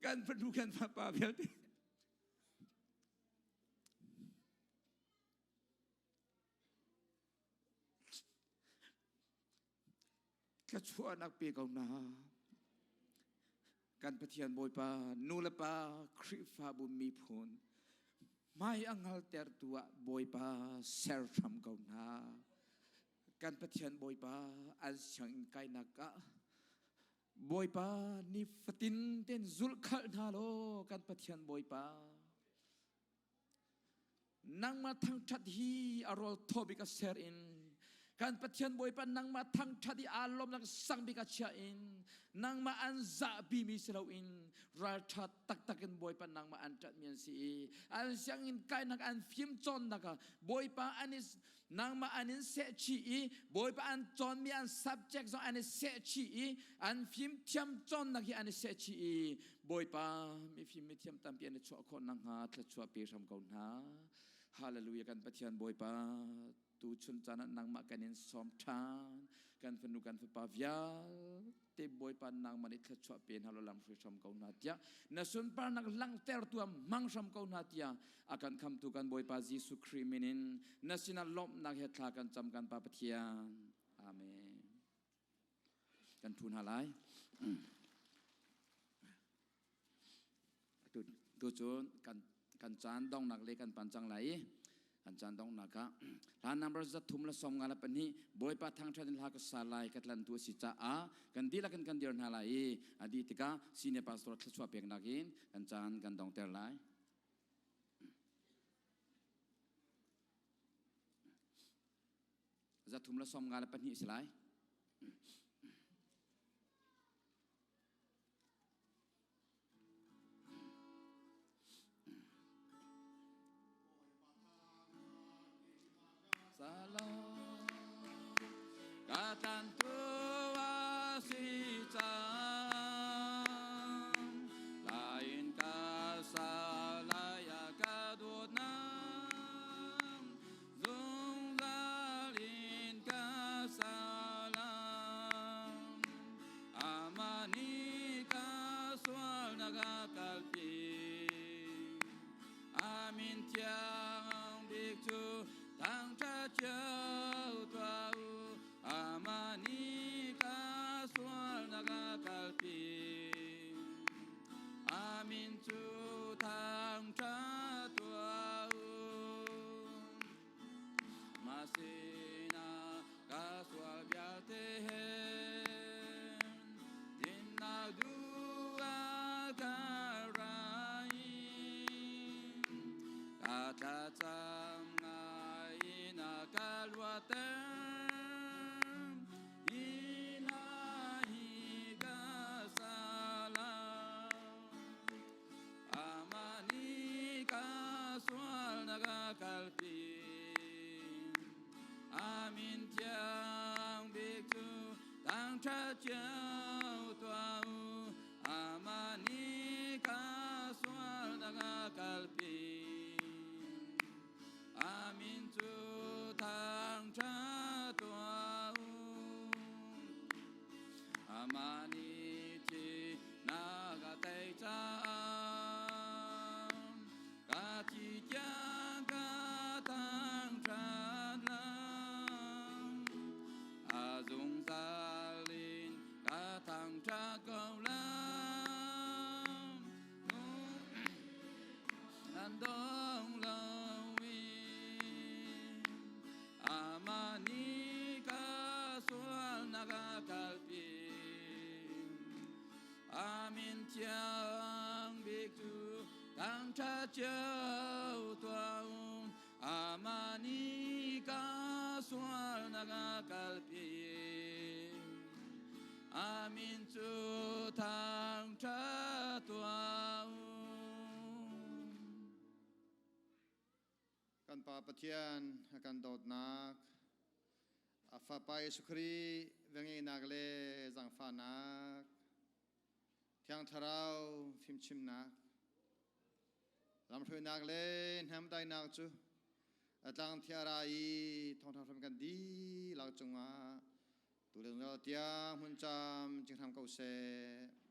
kan fanu kan fapa vialte Thluachuahnak pe ko hna. Kan Pathian Bawipa, nu le pa, Khrihfabu miphun, hmai a hngaltertu ah Bawipa ser hram ko hna. Kan Pathian Bawipa an sianginn kainak ah Bawipa nifatin ten zulhkhalh hna law kan Pathian Bawipa Nangmah thangṭhat hi a rawl thaw bik a ser in kan Pathian Bawipa nangmah thangṭhat i aa lawmnak sang bik a chia in nangmah an zahpi mi si loin ralṭha taktak in Bawipa nangmah an ṭanhmi an si i an sianginn kainak an fim cawnnak ah Bawipa an i nangmah an in sehchih i Bawipa an cawnmi an subject zong an i sehchih i an fimthiam cawnnak hi an i sehchih i Bawipa mifim mithiam tampi an i chuah khawh nakhnga thluachuah pe hram ko hna. Hallelujah kan Pathian Bawipa tu chun caan ah nangmah kan in sawm ṭhan kan fanu kan fapa vialte Bawipa nangmah nih thluachuah pe hna law lam hruai hram ko hna tiah na sunparnak langhter tu ah hmang hram ko hna tiah a kan khamtu kan Bawipa Jesuh Khrih min in na sinah lawmhnak he thla kan cam kan Pa Pathian. Amen. Kan ṭhu hna lai. Tu cun kan caan donghnak le kan pan cang lai i kan caan donghnak ah hla number 352 Bawipa thangṭhat in hla ka sa lai ka tlantu a si caah kan dihlak in kan dir hna lai i a dih tikah senior pastor thluachuah peknak in kan caan kan dongter lai. 352 si lai. Salam ka tlantu a si cang lain ka sa lai a ka dawtnak. sinah ka sual vialte he dinnak duh ah ka ra i ka thlacam ngai in a ka luatter hi hla hi ka sa lai. Amah nih ka sualnak a kalpi. A min thiang bik cu thangṭhat cio tuah u. Amah nih ka sualnak a kalpi. A min cu thangṭhat tuah u. Amah nih thihnak a tei caah ka thi tiang ka thangṭhat lai. A zungzal in ka thangṭhat ko lai. Nan dong loin amah nih ka sualnak a kalpi. A min thiang bik cu thangṭhat cio tuah u. Amah nih ka sualnak a kalpi. A min cu thangṭhat tuah u. Kan Pa Pathian a kan dawtnak, a Fapa Jesuh Khrih velngeihnak le zaangfahnak, Thiang Thlarau fimchimnak, lamhruainak le hnemdainak cu a tlang thiara i thawngṭha hram kan dihlak cungah tu le zungzal tiang hmun cam cing hram ko seh.